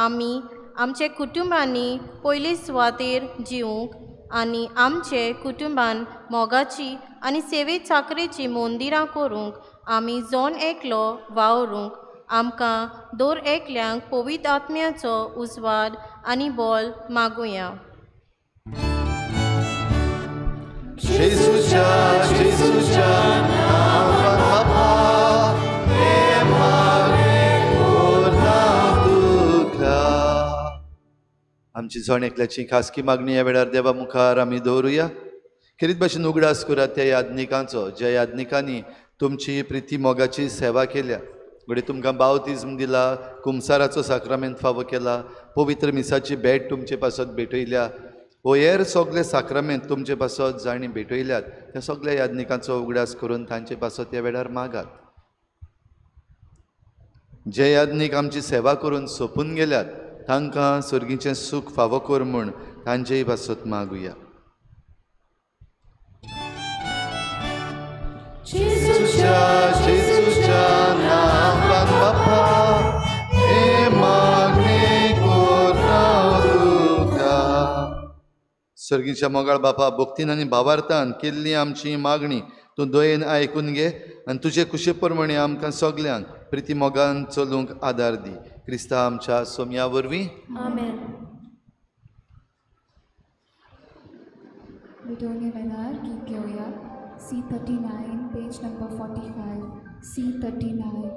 आमी आमच्या कुटुंबांनी पयले सुवातेर जिवंक आनी आमचे कुटुंबान मोगाची आनी सेवे चाकरेची मंदिरां करूंक आमी जण एकलो वावरूंक आमकां दर एकल्यांक पवित्र आत्म्याचो उजवाड आनी बल मागुया. जेजूच्या जेजूच्या नांवान बापा हे मागणें करता तुका. आमची जण एकल्याची खासगी मागणी ह्या वेळार देवा मुखार आमी दवरुया. खेरीत भाशेन उगडास करात त्या याज्ञिकांचो ज्या याज्ञिकांनी तुमची प्रिती मोगाची सेवा केल्या. घडये तुमकां बावतिज्म दिला, कुमसाराचो साक्रामेंत फावो केला, पवित्र मिसाची भेट तुमचे पासत भेटयल्या वो हेर सगळे साक्रामेंत तुमचे पासत जांणी भेटयल्यात त्या सगळ्या याज्ञिकांचो उगडास करून तांचे पासत ह्या वेळार मागात. जे याज्ञीक आमची सेवा करून सोंपून गेल्यात तांकां सर्गीचें सूख फावो कर म्हूण तांचेय पासत मागुया. जेजूच्या जेजूच्या नांवान बापा हे मागणें करता तुका. सर्गीच्या मोगाळ बापा, भक्तीन आनी भावार्थान केल्ली आमची मागणी तूं दयेन आयकून घे आनी तुजे कुशे प्रमाणे आमकां सगल्यांक प्रिती मोगान चलूंक आदार दी. क्रिस्ता आमच्या सोमया वरवीं. आमेन. विटोने वेळार गीत घेवया. C39, page number 45, C39.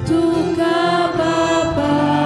Tuka Baba.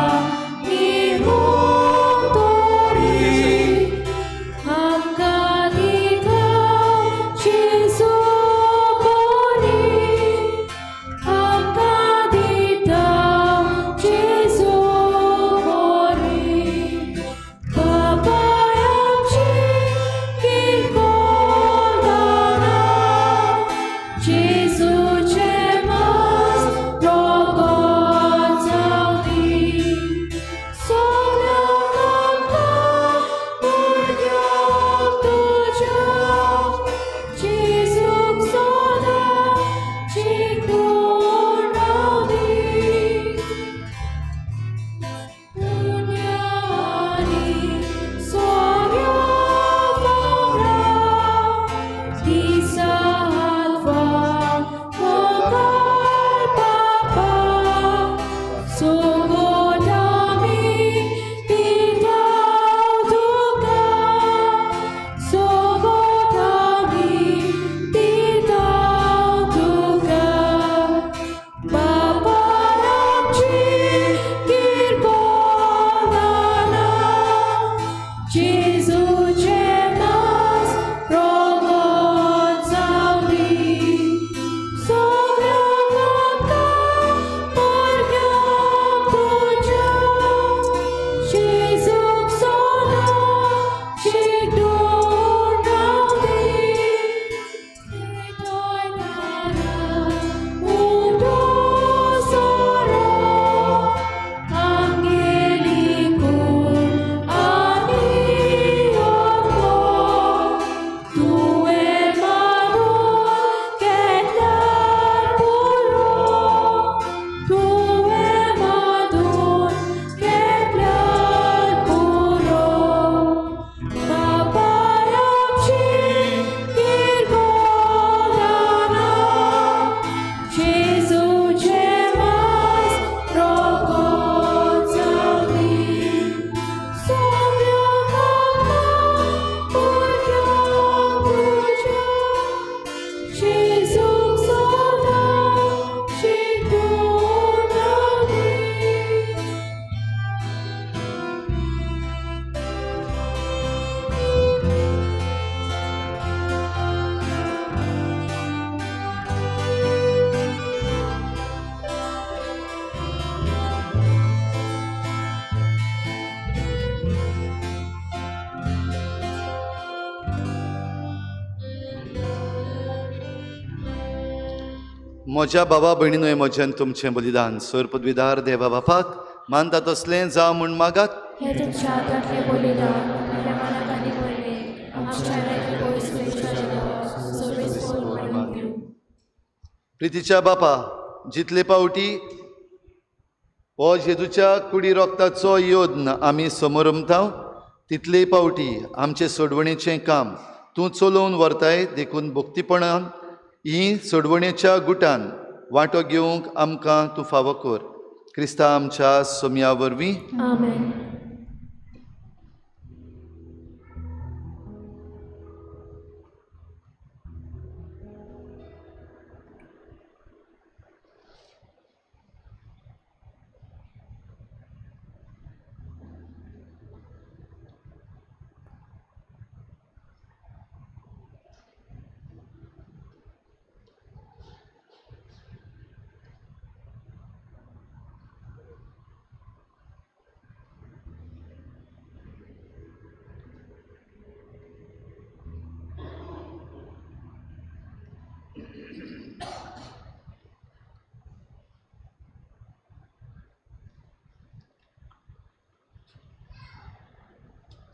म्हज्या बाबा भयणीनूय म्हजें तुमचें बलिदान सर पदवीदार देवा बापाक मानता तसलें जावं म्हूण मागात. हें तुमच्या हातांतलें बलिदान आपल्या मनाक आनी मोहिमेक आमच्या प्रितीच्या बापा, जितले पावटी हो जेजूच्या कुडी रोगताचो योद्न आमी समोरमता तितले पावटी आमचे सोडवणेचें काम तूं चलोवन व्हरताय, देखून भक्तीपणान ही सोडवणेच्या गुटान वांटो घेवंक आमकां तूं फावो कर. क्रिस्ता आमच्या सोमया वरवीं. आमेन.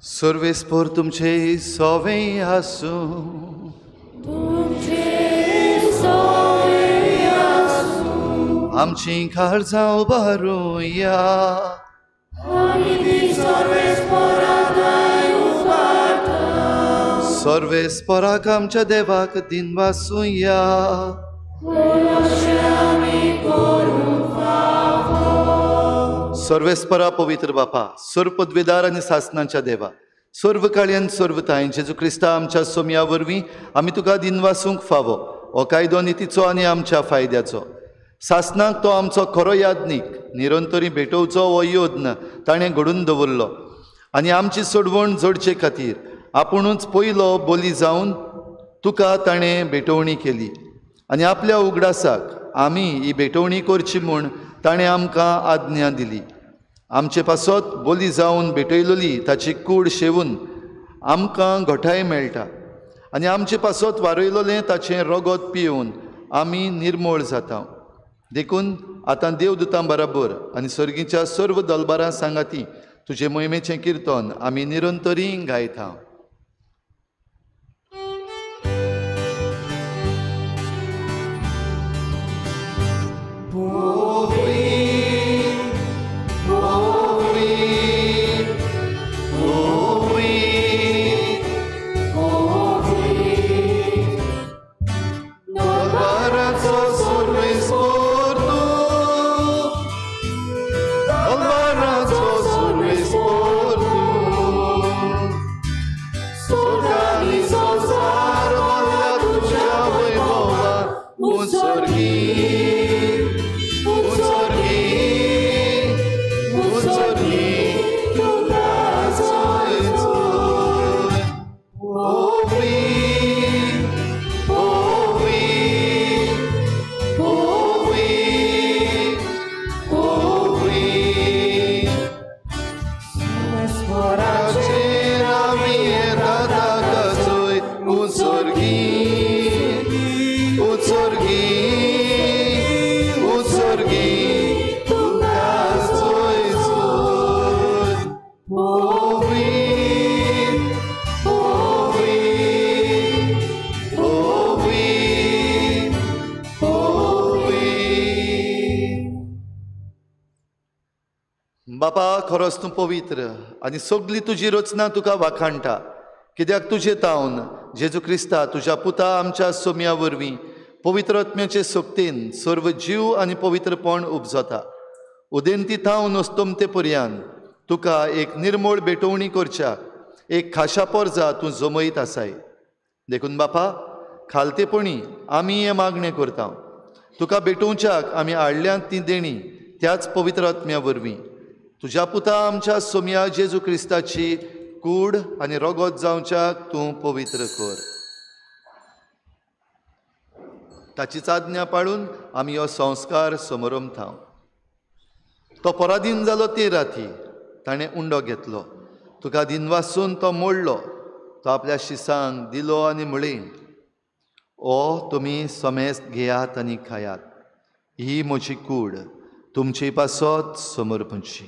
सर्वेस्पोर तुमचे सोवे आसूं, आमची काळजां उबारुया, सर्वेस्पोराक आमच्या देवाक दिनवासुया. सर्वेस्परा पवित्र बापा, सर्व पदवेदार आनी सासनाच्या देवा, सर्व काळयान सर्व ताय जेजू क्रिस्ता आमच्या सोमया वरवीं आमी तुका दिनवासूंक फावो. हो कायदो नितीचो आनी आमच्या फायद्याचो. सासनाक तो आमचो खरो याज्ञीक निरंतरी भेटोवचो हो योद्न ताणें घडून दवरलो आनी आमची सोडवण जोडचे खातीर आपुणूच पयलो बोली जावन तुका ताणें भेटवणी केली आनी आपल्या उगडासाक आमी ही भेटवणी करची म्हूण ताणें आमकां आज्ञा दिली. आमचे पासत बोली जावन भेटयलोली ताची कूड शेवून आमकां घटाय मेळटा आनी आमचे पासत वारयलोलें ताचें रगत पिवन आमी निर्मोळ जाता. देखून आतां देवदूतां बराबर आनी सर्गीच्या सर्व दलबारां सांगाती तुजे मोहिमेचें किर्तन आमी निरंतरी गायता. बापा, खरोच तूं पवित्र आनी सगली तुजी रचना तुका वाखाणटा, कित्याक तुजे तावन जेजू क्रिस्ता तुज्या पुता आमच्या सोमया वरवीं पवित्र आत्म्याचे सक्तीन सर्व जीव आनी पवित्रपण उपजता. उदेंती थावन अस्तमते पर्यान तुका एक निर्मोळ भेटवणी करच्याक एक खाशा पोरजा तूं जमयत आसाय. देखून बापा, खालतेपणी आमी हें मागणें करता, तुका भेटोवच्याक आमी हाडल्यांत ती देणी त्याच पवित्र आत्म्या वरवीं तुज्या पुता आमच्या सोमया जेजू क्रिस्ताची कूड आनी रगत जावच्याक तूं पवित्र कर. ताची आज्ञा पाळून आमी हो संस्कार समरमता. तो पराधीन जालो ते राती ताणें उंडो घेतलो, तुका दिनवासून तो मोडलो, तो आपल्या शिसांक दिलो आनी म्हळें, ओ तुमी समेस्त घेयात आनी खायात. ही म्हजी कूड तुमचे पासत समर्पणची.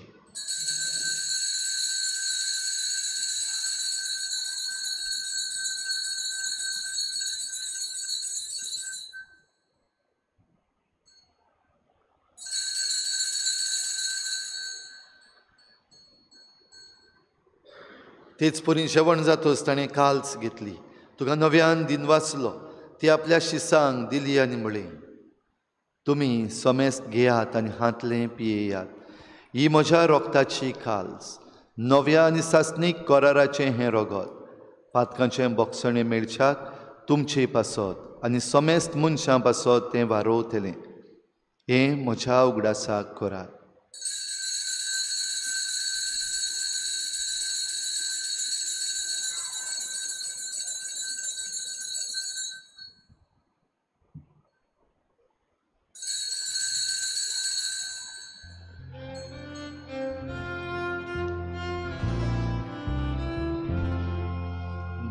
तेच परी जेवण जातच ताणें काल्स घेतली, तुका नव्यान दिन वाचलो, ती आपल्या शिसांक दिली आनी म्हळें, तुमी समेस्त घेयात आनी हांतलें पियेयात. ही म्हज्या रोगताची काल्स, नव्या आनी सासणीक कराराचें हें रोगत, पातकांचें बोगसणें मेळच्याक तुमचे पासत आनी समेस्त मनशां पासत तें वारोवतलें. हें म्हज्या उगडासाक करात.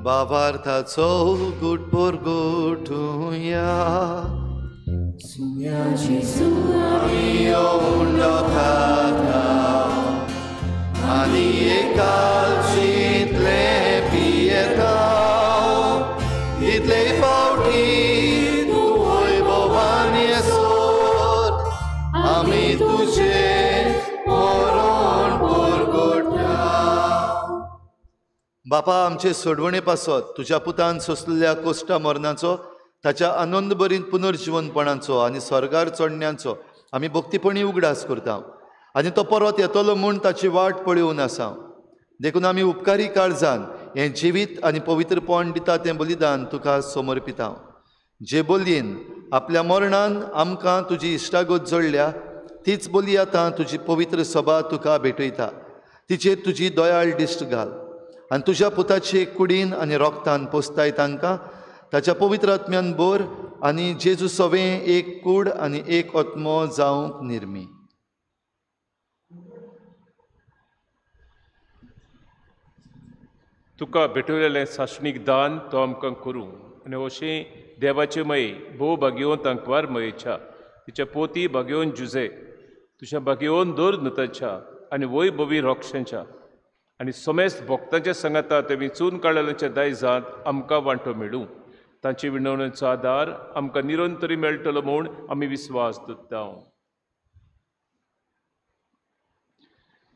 बाबार्थाचो गुट पोरगोटुया आनी एकालशींतले पियेता तितले फावटी तूं वैभवान येसर आमी तुजें मरण पोरगोटा. बापा, आमचे सोडवणे पासत तुज्या पुतान सोंसलेल्या कोश्टा मरणाचो, ताच्या आनंदभरीत पुनर्जिवनपणाचो आनी स्वर्गार चडण्याचो आमी भक्तीपणी उगडास करता आनी तो परत येतलो म्हूण ताची वाट पळोवन आसा. देखून आमी उपकारी काळजान हें जिवीत आनी पवित्रपण दिता तें बलिदान तुका समर्पिता. जे बोलयेन आपल्या मरणान आमकां तुजी इश्टागत जोडल्या तीच बोली आतां तुजी पवित्र सभा तुका भेटयता. तिचेर तुजी दयाळ दिश्ट घाल आनी तुज्या पुताचे कुडीन आनी रोगतान पोसताय तांकां ताच्या पवित्र आत्म्यान बोर आनी जेजू सवें एक कूड आनी एक आत्मो जावंक निर्मी. तुका भेटवलेलें सासणीक दान तो आमकां करूं आनी अशें देवाचे मये भोव भाग्योवन तांकवार मयेच्या तिच्या पोती भाग्योवन जुजे तुज्या भाग्योवन दर नुताच्या आनी वय भवी रोक्षांच्या आनी समेस्त भक्तांच्या सांगाता ते विंचून काडलेल्या दायजांत आमकां वांटो मेळूं. तांचे विनवणेचो आदार आमकां निरंतरी मेळटलो म्हूण आमी विस्वास दवरता.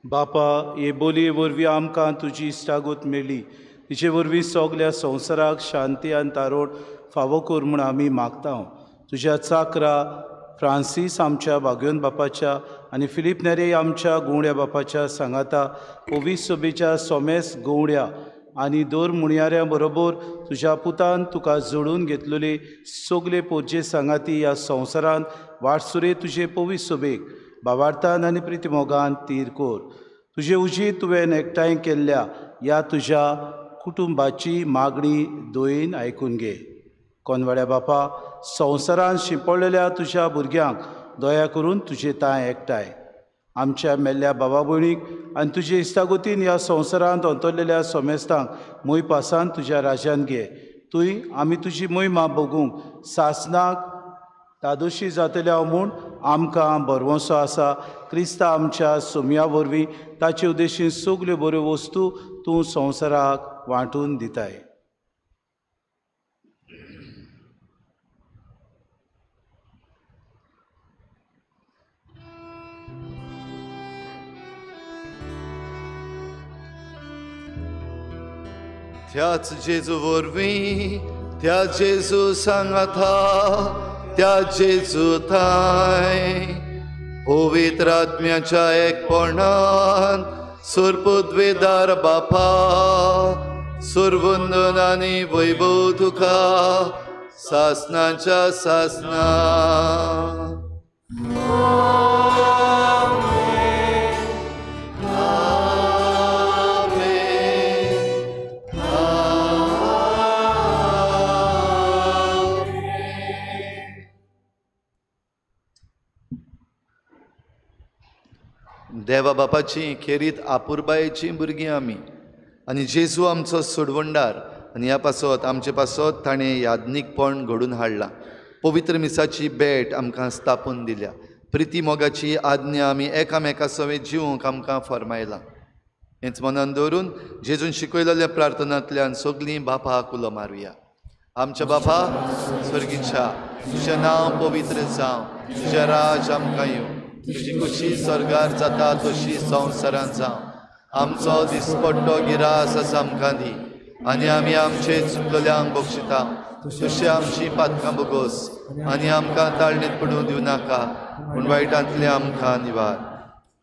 बापा, हे बोलये वरवीं आमकां तुजी इश्टागत मेळ्ळी, तिचे वरवीं सगल्या संवसाराक शांती आनी तारोड फावो कर म्हूण आमी मागता. तुज्या चाकरा फ्रांसीस आमच्या भाग्योन बापाच्या आनी फिलीप नेरे आमच्या गवड्या बापाच्या सांगाता पवित्र सभेच्या सोमेस गवड्या आनी दर मुणयाऱ्या बरोबर तुज्या पुतान तुका जोडून घेतलेले सगले पोरजे सांगाती ह्या संवसारांत वाटसुरे तुजे पवित्र सभेक बाबार्थान आनी प्रितीमोगान तीर कर. तुजे उजी तुवें एकठांय केल्ल्या ह्या तुज्या कुटुंबाची मागणी दयेन आयकून घे. कोनवाड्या बापा, संवसारान शिंपडलेल्या तुज्या भुरग्यांक दया करून तुजे तांय एकठांय आमच्या मेल्ल्या बाबा भयणीक आनी तुजे इश्टागतीन ह्या संवसारांत अंतरलेल्या सोमेस्तांक मोय पासान तुज्या राज्यान घे. तूं आमी तुजी मोहिमा बगूंक सासनाक तादोशी जातल्या म्हूण आमकां भरवंसो आसा. क्रिस्ता आमच्या सोमया वरवीं ताचे उद्देशीन सगल्यो बऱ्यो वस्तू तूं संवसाराक वांटून दिताय. त्याच जेजू वरवीं, त्या जेजू सांगाता, त्या जेजू थांय पवित्र आत्म्याच्या एकपणान सुरपुद्वेदार बापा सुरवंदन आनी वैभव तुका सासनाच्या सासना. देवा बापाची खेरीत आपुरबायेची भुरगीं आमी आनी जेजू आमचो सोडवणदार आनी ह्या पासत आमचे पासत ताणें याज्ञीकपण घडून हाडलां. पवित्र मिसाची भेट आमकां स्थापून दिल्या. प्रिती मोगाची आज्ञा आमी एकामेका सवें जिवंक आमकां फर्मायलां. हेंच मनान दवरून जेजून शिकयलेल्या प्रार्थनांतल्यान सगळीं बापाक उलो मारुया. आमच्या बापा स्वर्गीच्या, तुजें नांव पवित्र जावं, तुजें राज आमकां येवं, तुजी खुशी स्वर्गार जाता तशी संवसारांत जावं. आमचो दिसपट्टो गिरास आसा आमकां दी आनी आमी आमचे चुकलेल्यांक बक्षिता, तशी आमची पातकां बोगोस आनी आमकां ताळणीत पडूं दिवं नाका, पूण वायटांतली आमकां निवार.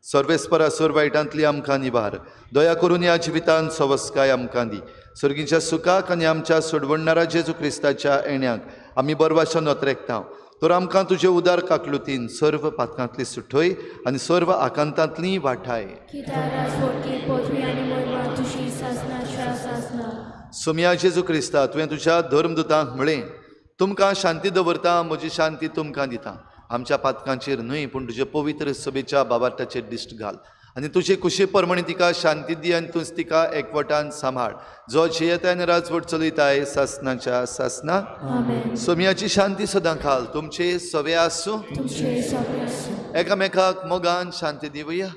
सर्वेस्परासर वायटांतली आमकां निवार. दया करून ह्या जिवितांत सवस्काय आमकां दी. सर्गीच्या सुखाक आनी आमच्या सोडवणणारा जेजू क्रिस्ताच्या येण्याक आमी बरवाशा नोत्रेकता. तर आमकां तुजे उदार काकलुतीन सर्व पातकांतली सुठय आनी सर्व आकांतांतली वाठाय. सोमया जेजू क्रिस्ता, तुवें तुज्या धर्मदुतांक म्हळें, तुमकां शांती दवरता, म्हजी शांती तुमकां दिता. आमच्या पातकांचेर न्हय पूण तुजे पवित्र सभेच्या बाबार्थाचेर दिश्ट घाल आनी तुजे कुशी प्रमाणे तिका शांती दी आनी तूंच तिका एकवटान सांबाळ, जो जियेताय आनी राजवट चलयताय सासनाच्या सासना. सोमयाची शांती सदां खाल तुमचे सवे आसूं. एकामेकाक मोगान शांती दिवया.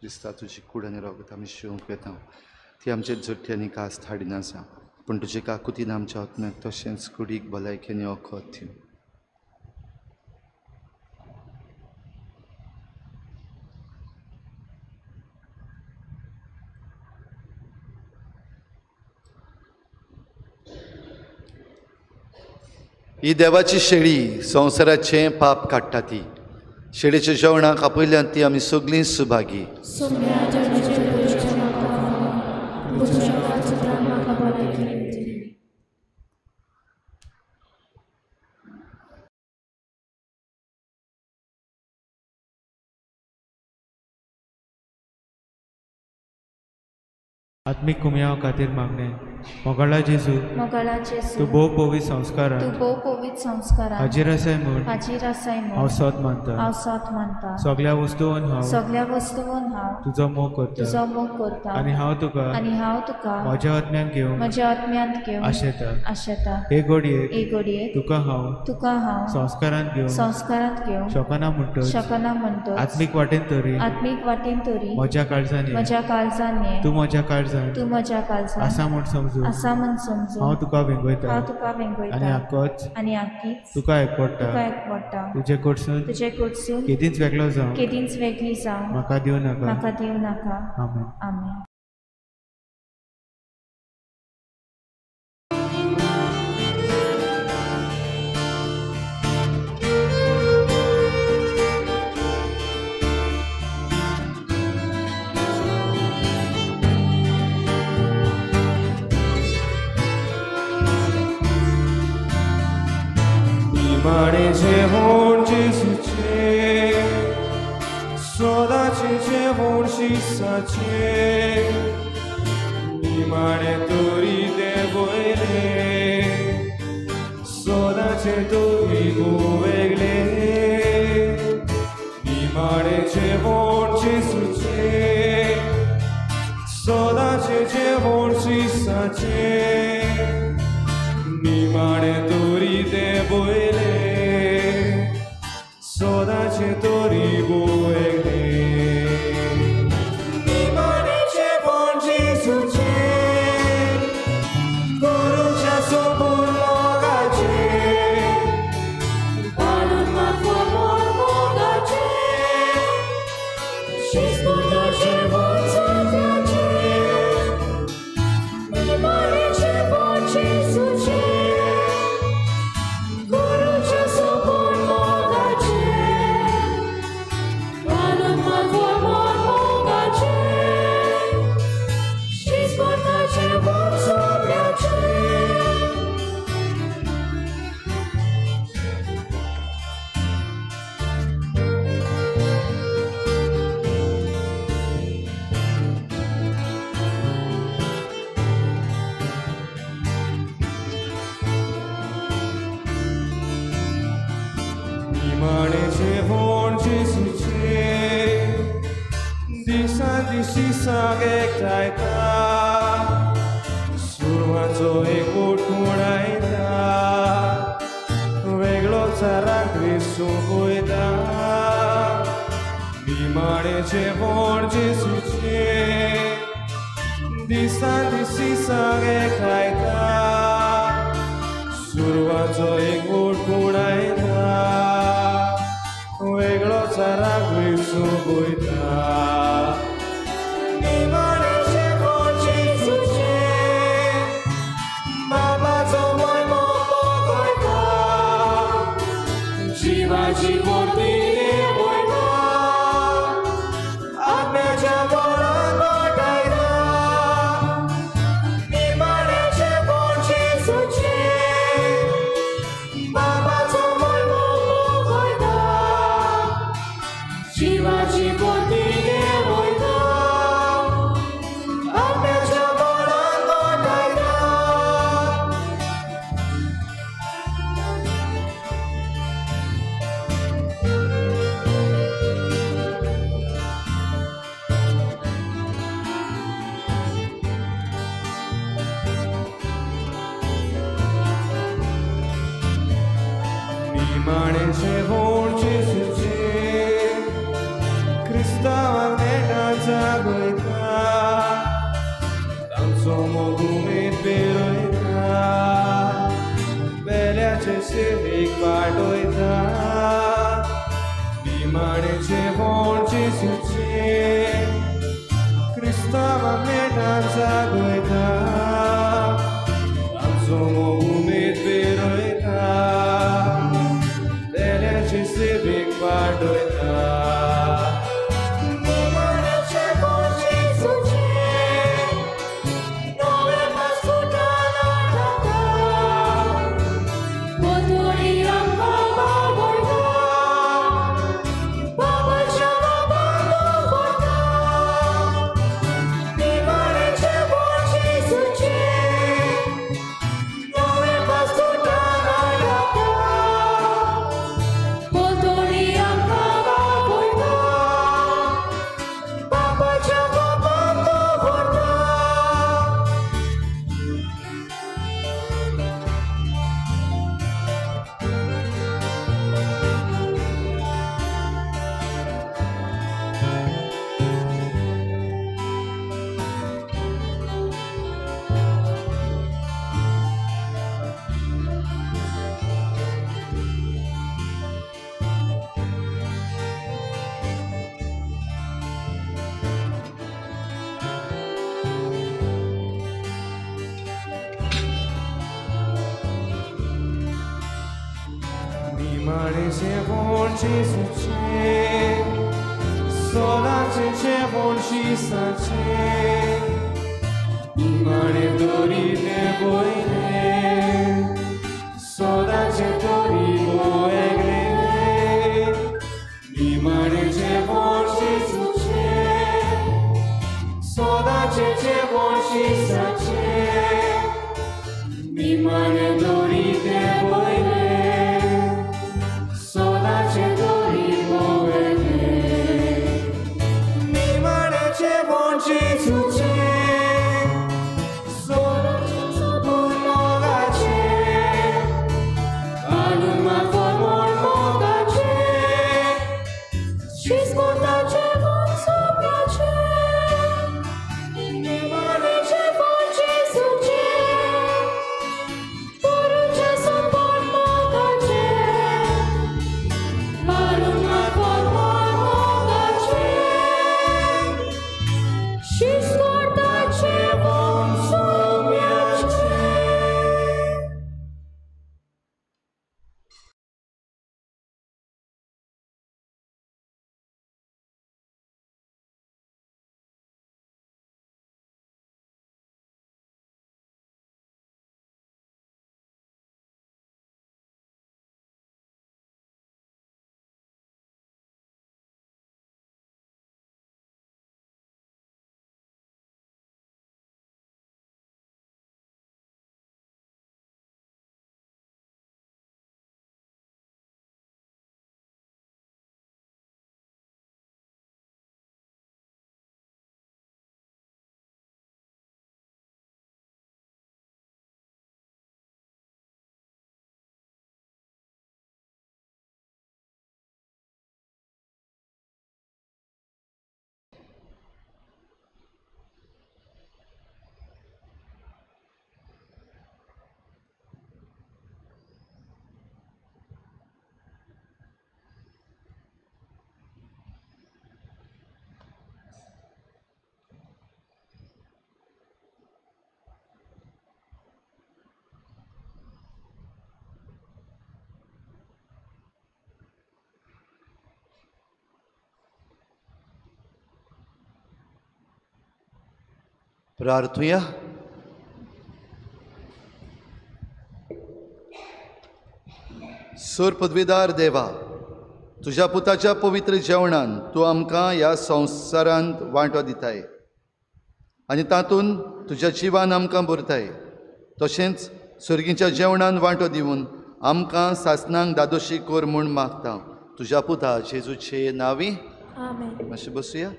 क्रिस्ता तुजी कूड आनी रगत आमी शिवंक वेता, ती आमचे झोटी आनी कास्त हाडिना आसा, पूण तुजे काकुतीन आमच्या आत्म्याक तशेंच कुडीक भलायकेन वखद दिवं. ही देवाची शेळी संवसाराचें पाप काडटा. ती शेळीच्या जेवणाक आपयल्यान ती आमी सगळीं सुभागी. आत्मीक कुमयाव खातीर मागणें. मोगाळा जेजू, तूं भोव पवित्र संस्कारान हाजीर आसाय म्हूण हांव सोद मानता. सगळ्या वस्तून हांव तुजो मोग करता आनी हांव तुका म्हज्या आत्म्यान घेवंक आशेता. हे घडयेक तुका हांव संस्कारांत घेवंक शकना म्हणटच आत्मीक वाटेन तरी म्हज्या काळजान ये, तूं म्हज्या काळजान आसा म्हूण समजून हांव तुका वेंगयता आनी आकीच तुका एकवटा. तुजे कडसून केदींच वेगळो जावं म्हाका दिवं नाका. आमेन. आमेन. निमाणें जेवण जेजूचें, सदांचें जेवण शिसाचें, निमाणें तरी तें वयलें, सदांचें तरी वेगळें. निमाणें जेवण जेजूचें, सदांचें जेवण शिसाचें, निमाणें तरी तें वयलें, सदांचें तरी वेगळें. निमाणें जेवण जेजूचें, दिसांक एकठांयता, सुरवाचो एक बोट खुणायता, वेगळोच राग सोंपयता. निमाणें जेवण जेजूचें दिसान दिसांक एकठांयता, सुरवाचो एक बोट खुणायता, वेगळोच राग सोंपयता. निमाणें जेवण जेजूचें बाबाचो मोयमो पगयता, जिवाची मूर्ती देवयता, आत्म्याच्या बळान वाटायता. निमाणें जेवण जेजूचें बाबाचो मोयमो पगयता, जिवाची मूर्ती देवयता, आत्म्याच्या बळान वाटायता. निमाणें जेवण जेजूचें क्रिस्तांवांक नेटान जागयता, तांचो मोग उमेद पेरयता, वेल्याचे सेवेक वाडयता. निमाणें जेवण जेजूचें क्रिस्तांवांक नेटान जागयता, तांचो मोग उमेद पेरयता, वेल्याचे सेवेक वाडयता. निमाणें जेवण जेजूचें नवें पासकुटान आठवता, पोतोळी आमकां बाबयता, बाबाच्या बाबान दवरता. निमाणें जेवण जेजूचें नवें पासकुटान आठवता, पोतोळी आमकां बाबयता, बाबाच्या बाबान दवरता. निमाणें जेवण जेजूचें सोलाचें जेवण शिसाचें, निमाणें तरी तें पयलें सोदाचें तरी वेगळें. निमाणें जेवण जेजूचें सोदाचें जेवण शिसाचें, निमाणें तरी तें पयलें सोदाचें तरी वेगळें. निमाणें जेवण जेजूचें प्रार्थुया. सोर पदवीदार देवा, तुज्या पुताच्या पवित्र जेवणान तूं आमकां ह्या संवसारांत वांटो दिताय आनी तातूंत तुज्या जिवान आमकां भरताय. तशेंच सर्गीच्या जेवणान वांटो दिवन आमकां सासणांक दादोशी कर म्हूण मागता, तुज्या पुता जेजूचे नांवी. मातशें बसुया.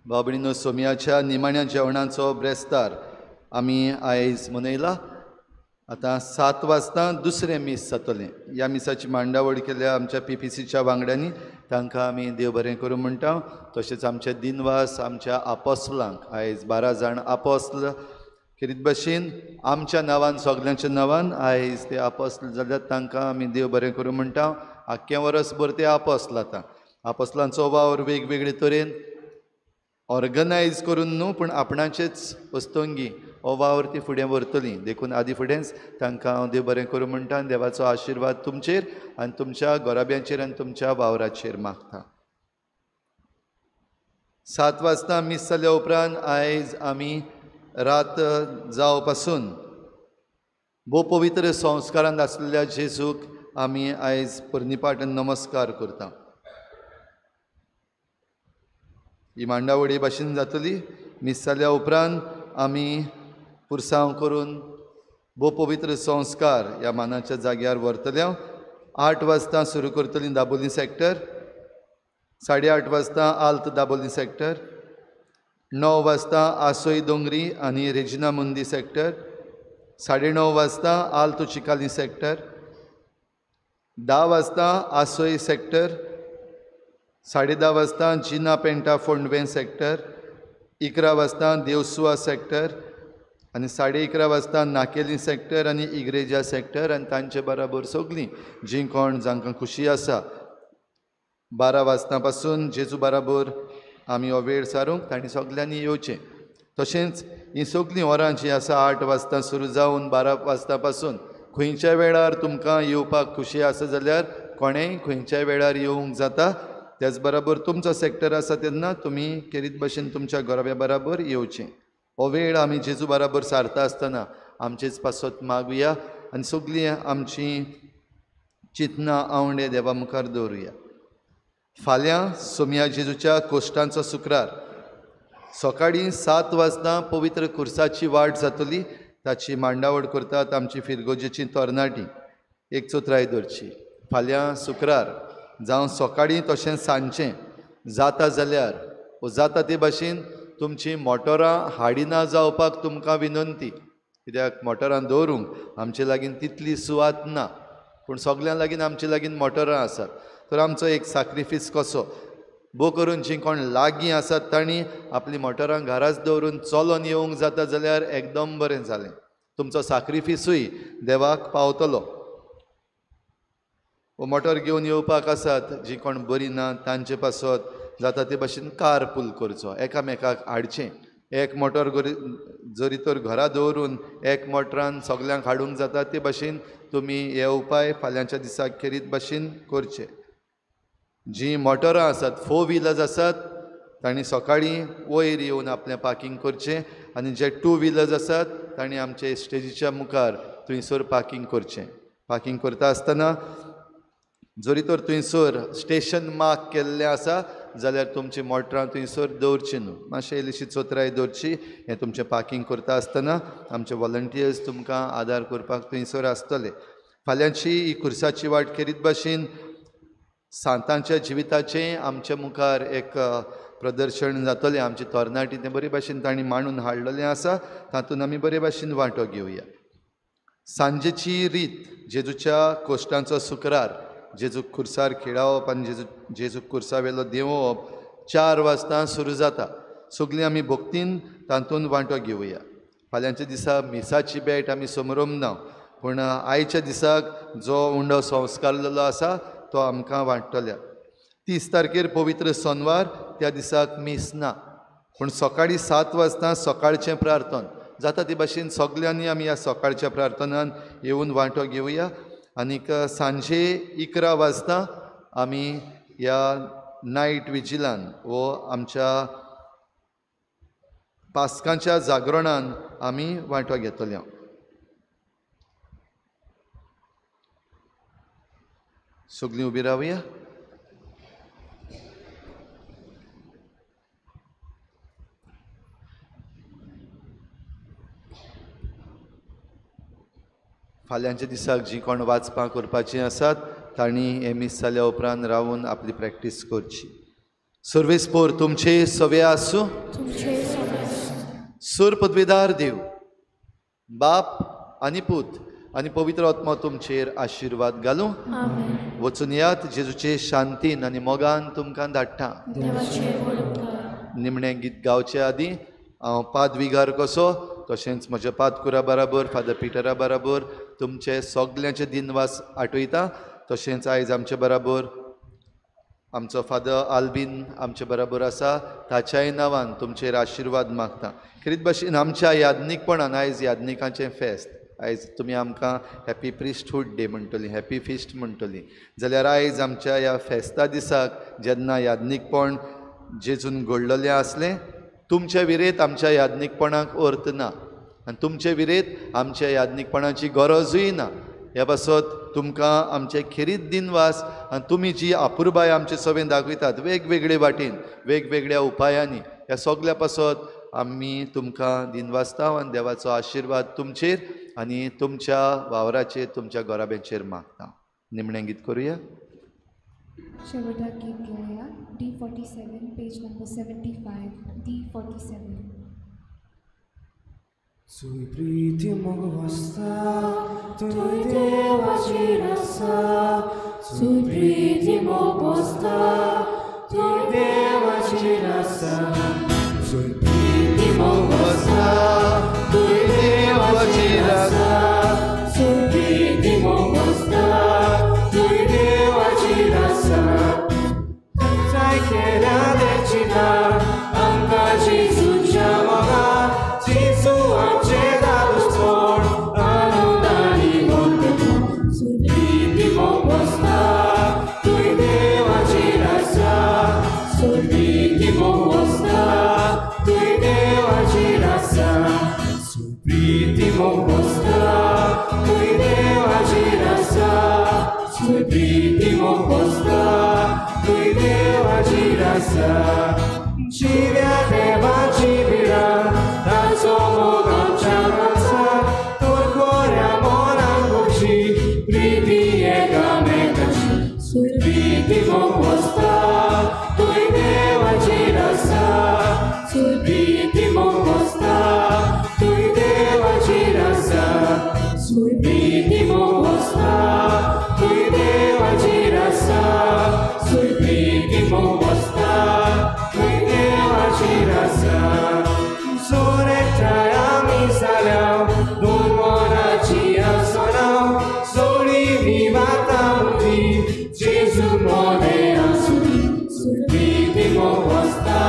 बाबणीनो, सोमयाच्या निमाण्या जेवणाचो ब्रेस्तार आमी आयज मनयला. आतां 7 वाजता दुसरें मीस जातलें. ह्या मिसाची मांडावळ केल्या आमच्या PPCच्या वांगड्यांनी, तांकां आमी देव बरें करूं म्हणटा. तशेंच आमचे दिनवास आमच्या आपोस्लांक, आयज 12 जाण आपोस्ल खेरीत भशेन आमच्या नांवान, सगल्यांच्या नांवान आयज ते आपोस्ल जाल्यार तांकां आमी देव बरें करूं म्हणटा. आख्खें वरसभर ते आपोस्ल. आतां आपोस्लांचो वावर वेगवेगळे तरेन ऑर्गनायज करून न्हू, पूण आपणाचेच वस्तंगी हो वावर ती फुडें व्हरतली. देखून आदी फुडेंच तांकां हांव देव बरें करूं म्हणटा आनी देवाचो आशिर्वाद तुमचेर आनी तुमच्या घराब्यांचेर आनी तुमच्या वावराचेर मागता. 7 वाजता मीस जाल्या उपरांत आयज आमी रात जावपासून भोव पवित्र संस्कारांत आसलेल्या जेजूक आमी आयज पर्निपाट नमस्कार करता. ही मांडावळी भाशेन जातली. मीस जाल्या उपरांत आमी पुरसांव करून भोव पवित्र संस्कार ह्या मानाच्या जाग्यार व्हरतले. 8 वाजता सुरू करतली दाबोली सेक्टर, 8:30 वाजता आल्त दाबोली सेक्टर, 9 वाजता आसोई दोंगरी आनी रेजिना मुंदी सेक्टर, 9:30 वाजता आल्त चिकाली सेक्टर, 10 वाजता आसोई सेक्टर, 10:30 वाजता जिना पेंटा फोंडवें सेक्टर, 11 वाजता देवसुआ सेक्टर आनी 11:30 वाजता नाकेली सेक्टर आनी इग्रेजा सेक्टर आनी तांचे बराबर सगळीं जीं कोण जांकां खुशी आसा 12 वाजता पासून जेजू बराबर आमी हो वेळ सारूंक तांणी सगल्यांनी येवचें. तशेंच हीं सगळीं वरां जीं आसा 8 वाजता सुरू जावन 12 वाजता पासून खंयच्या वेळार तुमकां येवपाक खुशी आसा जाल्यार कोणेंय खंयच्याय वेळार येवंक जाता. त्याच बराबर तुमचो सेक्टर आसा तेन्ना तुमी खेरीत भशेन तुमच्या घराब्या बराबर येवचें. हो वेळ आमी जेजू बराबर सारता आसतना आमचेच पासत मागुया आनी सगळीं आमची चिंतनां आवंडे देवा मुखार दवरुया. फाल्यां सोमया जेजूच्या कोश्टांचो शुक्रार सकाळीं 7 वाजता पवित्र खुर्साची वाट जातली. ताची मांडावळ करतात आमची फिरगोजेची तरणाटी. एक चोत्राय दवरची. फाल्यां शुक्रार जावं सकाळीं तशें सांजचें जाता जाल्यार वो जाता ते भाशेन तुमची मोटरां हाडिना जावपाक तुमकां विनंती. कित्याक मोटरां दवरूंक आमचे लागीं तितली सुवात ना, पूण सगल्यां लागीं आमचे लागीं मोटरां आसात. तर आमचो एक साक्रिफीस कसो भोव करून जीं कोण लागीं आसात तांणी आपली मोटरां घराच दवरून चलोन येवंक जाता जाल्यार एकदम बरें जालें. तुमचो साक्रिफिसूय देवाक पावतलो. वो मोटर घेवन येवपाक आसात जी कोण बरी ना तांचे पासत जाता ते भाशेन कार पूल करचो, एकामेकाक हाडचें. एक मोटर जरी तर घरा दवरून एक मोटरान सगल्यांक हाडूंक जाता ते भाशेन तुमी हे उपाय फाल्यांच्या दिसाक खेरीत भाशेन करचे. जीं मोटरां आसात 4 व्हिलर्स आसात तांणी सकाळीं वयर येवन आपलें पार्कींग करचें आनी जे 2 व्हिलर्स आसात तांणी आमचे स्टेजीच्या मुखार थंयसर पार्कींग करचें. पार्कींग करता आसतना जरी तर थंयसर स्टेशन मार्क केल्लें आसा जाल्यार तुमची मोटरां थंयसर दवरची न्हू, मातशें इल्लीशी चोत्राय दवरची. हें तुमचें पार्कींग करता आसतना आमचे वॉलंटियर्स तुमकां आदार करपाक थंयसर आसतले. फाल्यांची ही खुर्साची वाट खेरीत भाशेन सांतांच्या जिविताचें आमच्या मुखार एक प्रदर्शन जातलें. आमची तरणाटी तें बरे भाशेन तांणी मांडून हाडलेलें आसा, तातूंत आमी बरे भाशेन वांटो घेवया. सांजेची रीत जेजूच्या कोश्टांचो शुक्रार, जेजूक खुर्सार खेळावप आनी जेजूक खुर्सा वेलो देंवोवप 4 वाजता सुरू जाता. सगळीं आमी भक्तीन तातूंत वांटो घेवया. फाल्यांच्या दिसा मिसाची भेट आमी समरोम ना, पूण आयच्या दिसाक जो उंडो संस्कार जाल्लो आसा तो आमकां वांट्टल्या. 30 तारखेर पवित्र सोनवार, त्या दिसाक मीस ना, पूण सकाळीं 7 वाजता सकाळचें प्रार्थन जाता ते भाशेन सगल्यांनी आमी ह्या सकाळच्या प्रार्थनान येवन वांटो घेवया. आनीक सांजे 11 वाजता आमी ह्या नायट विजिलान वो आमच्या पास्कांच्या जागरणान आमी वांटो घेतले. सगळीं उबी रावया. फाल्यांच्या दिसाक जी कोण वाचपां करपाचीं आसात तांणी हें मीस जाल्या उपरांत रावून आपली प्रॅक्टीस करची. सर्वेस्पोर तुमचे सवे आसूं. सूर पदवीदार देव बाप आनी पूत आनी पवित्र आत्मा तुमचेर आशिर्वाद घालूं. वचून यात जेजूचे शांतीन आनी मोगान तुमकां धाडटा. निमणें गीत गावचे आदीं हांव पादविगार कसो तशेंच म्हज्या पादकुरा बराबर फादर पिटरा बराबर तुमचे सगल्यांचे दिनवास आठयता. तशेंच आयज आमचे बराबर आमचो फादर आल्बीन आमचे बराबर आसा ताच्याय नांवान तुमचेर आशिर्वाद मागता. खेरीत भाशेन आमच्या याज्ञीकपणान आयज याज्ञिकांचें फेस्त, आयज तुमी आमकां हॅपी प्रिस्टहूड डे म्हणटली, हॅपी फिस्ट म्हणटली, जाल्यार आयज आमच्या ह्या फेस्ता दिसाक जेन्ना याज्ञीकपण जेजून घडलेलें आसलें तुमच्या विरेत आमच्या याज्ञीकपणाक अर्थ ना आनी तुमचे विरेत आमच्या याज्ञीकपणाची गरजूय ना. ह्या पासत तुमकां आमचे खेरीत दिनवास आनी तुमी जी अपुरबाय आमचे सवेन दाखयतात वेगवेगळे वाटेन वेगवेगळ्या उपायांनी ह्या सगल्या पासत आमी तुमकां दिनवासता आनी देवाचो आशिर्वाद तुमचेर आनी तुमच्या वावराचेर तुमच्या घराब्याचेर मागता. निमणें गीत करुया. शेवटाक गीत घेवया. D47 page number 75. D47. Sui priti mogosta, tui devaci rasa. Sui priti mogosta, tui devaci rasa. Sui priti mogosta, tui devaci rasa. Sui priti mogosta, tui devaci rasa. Sai che la decida, anca Gesù chiamava. Gesù acceda lo sport, anudani volto. Sui priti mogosta, tui devaci rasa. Sui priti mogosta, tui devaci rasa. Sui priti mogosta, tui devaci rasa. Sui priti mogosta, tui devaci rasa. Civia devaci vira, tazo mogancia rasa. Torcorea monanguci, priti ega megaci. Sui priti mogosta, tui devaci rasa. Sui priti mogosta, tui devaci rasa. Sui priti mogosta, tui devaci rasa. Sui priti mogosta, tui devaci rasa. Sorettaya misalao, don monaci asonao, soli vivata muti, Gesù mone asuni. Sui priti mogosta,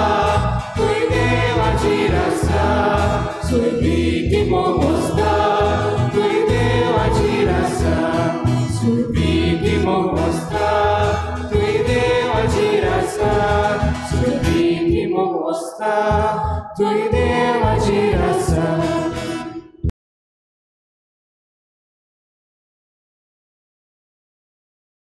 tui devaci rasa. Sui priti mogosta, tui devaci rasa. Sui priti mogosta, tui devaci rasa. Sui priti mogosta, tui devaci rasa.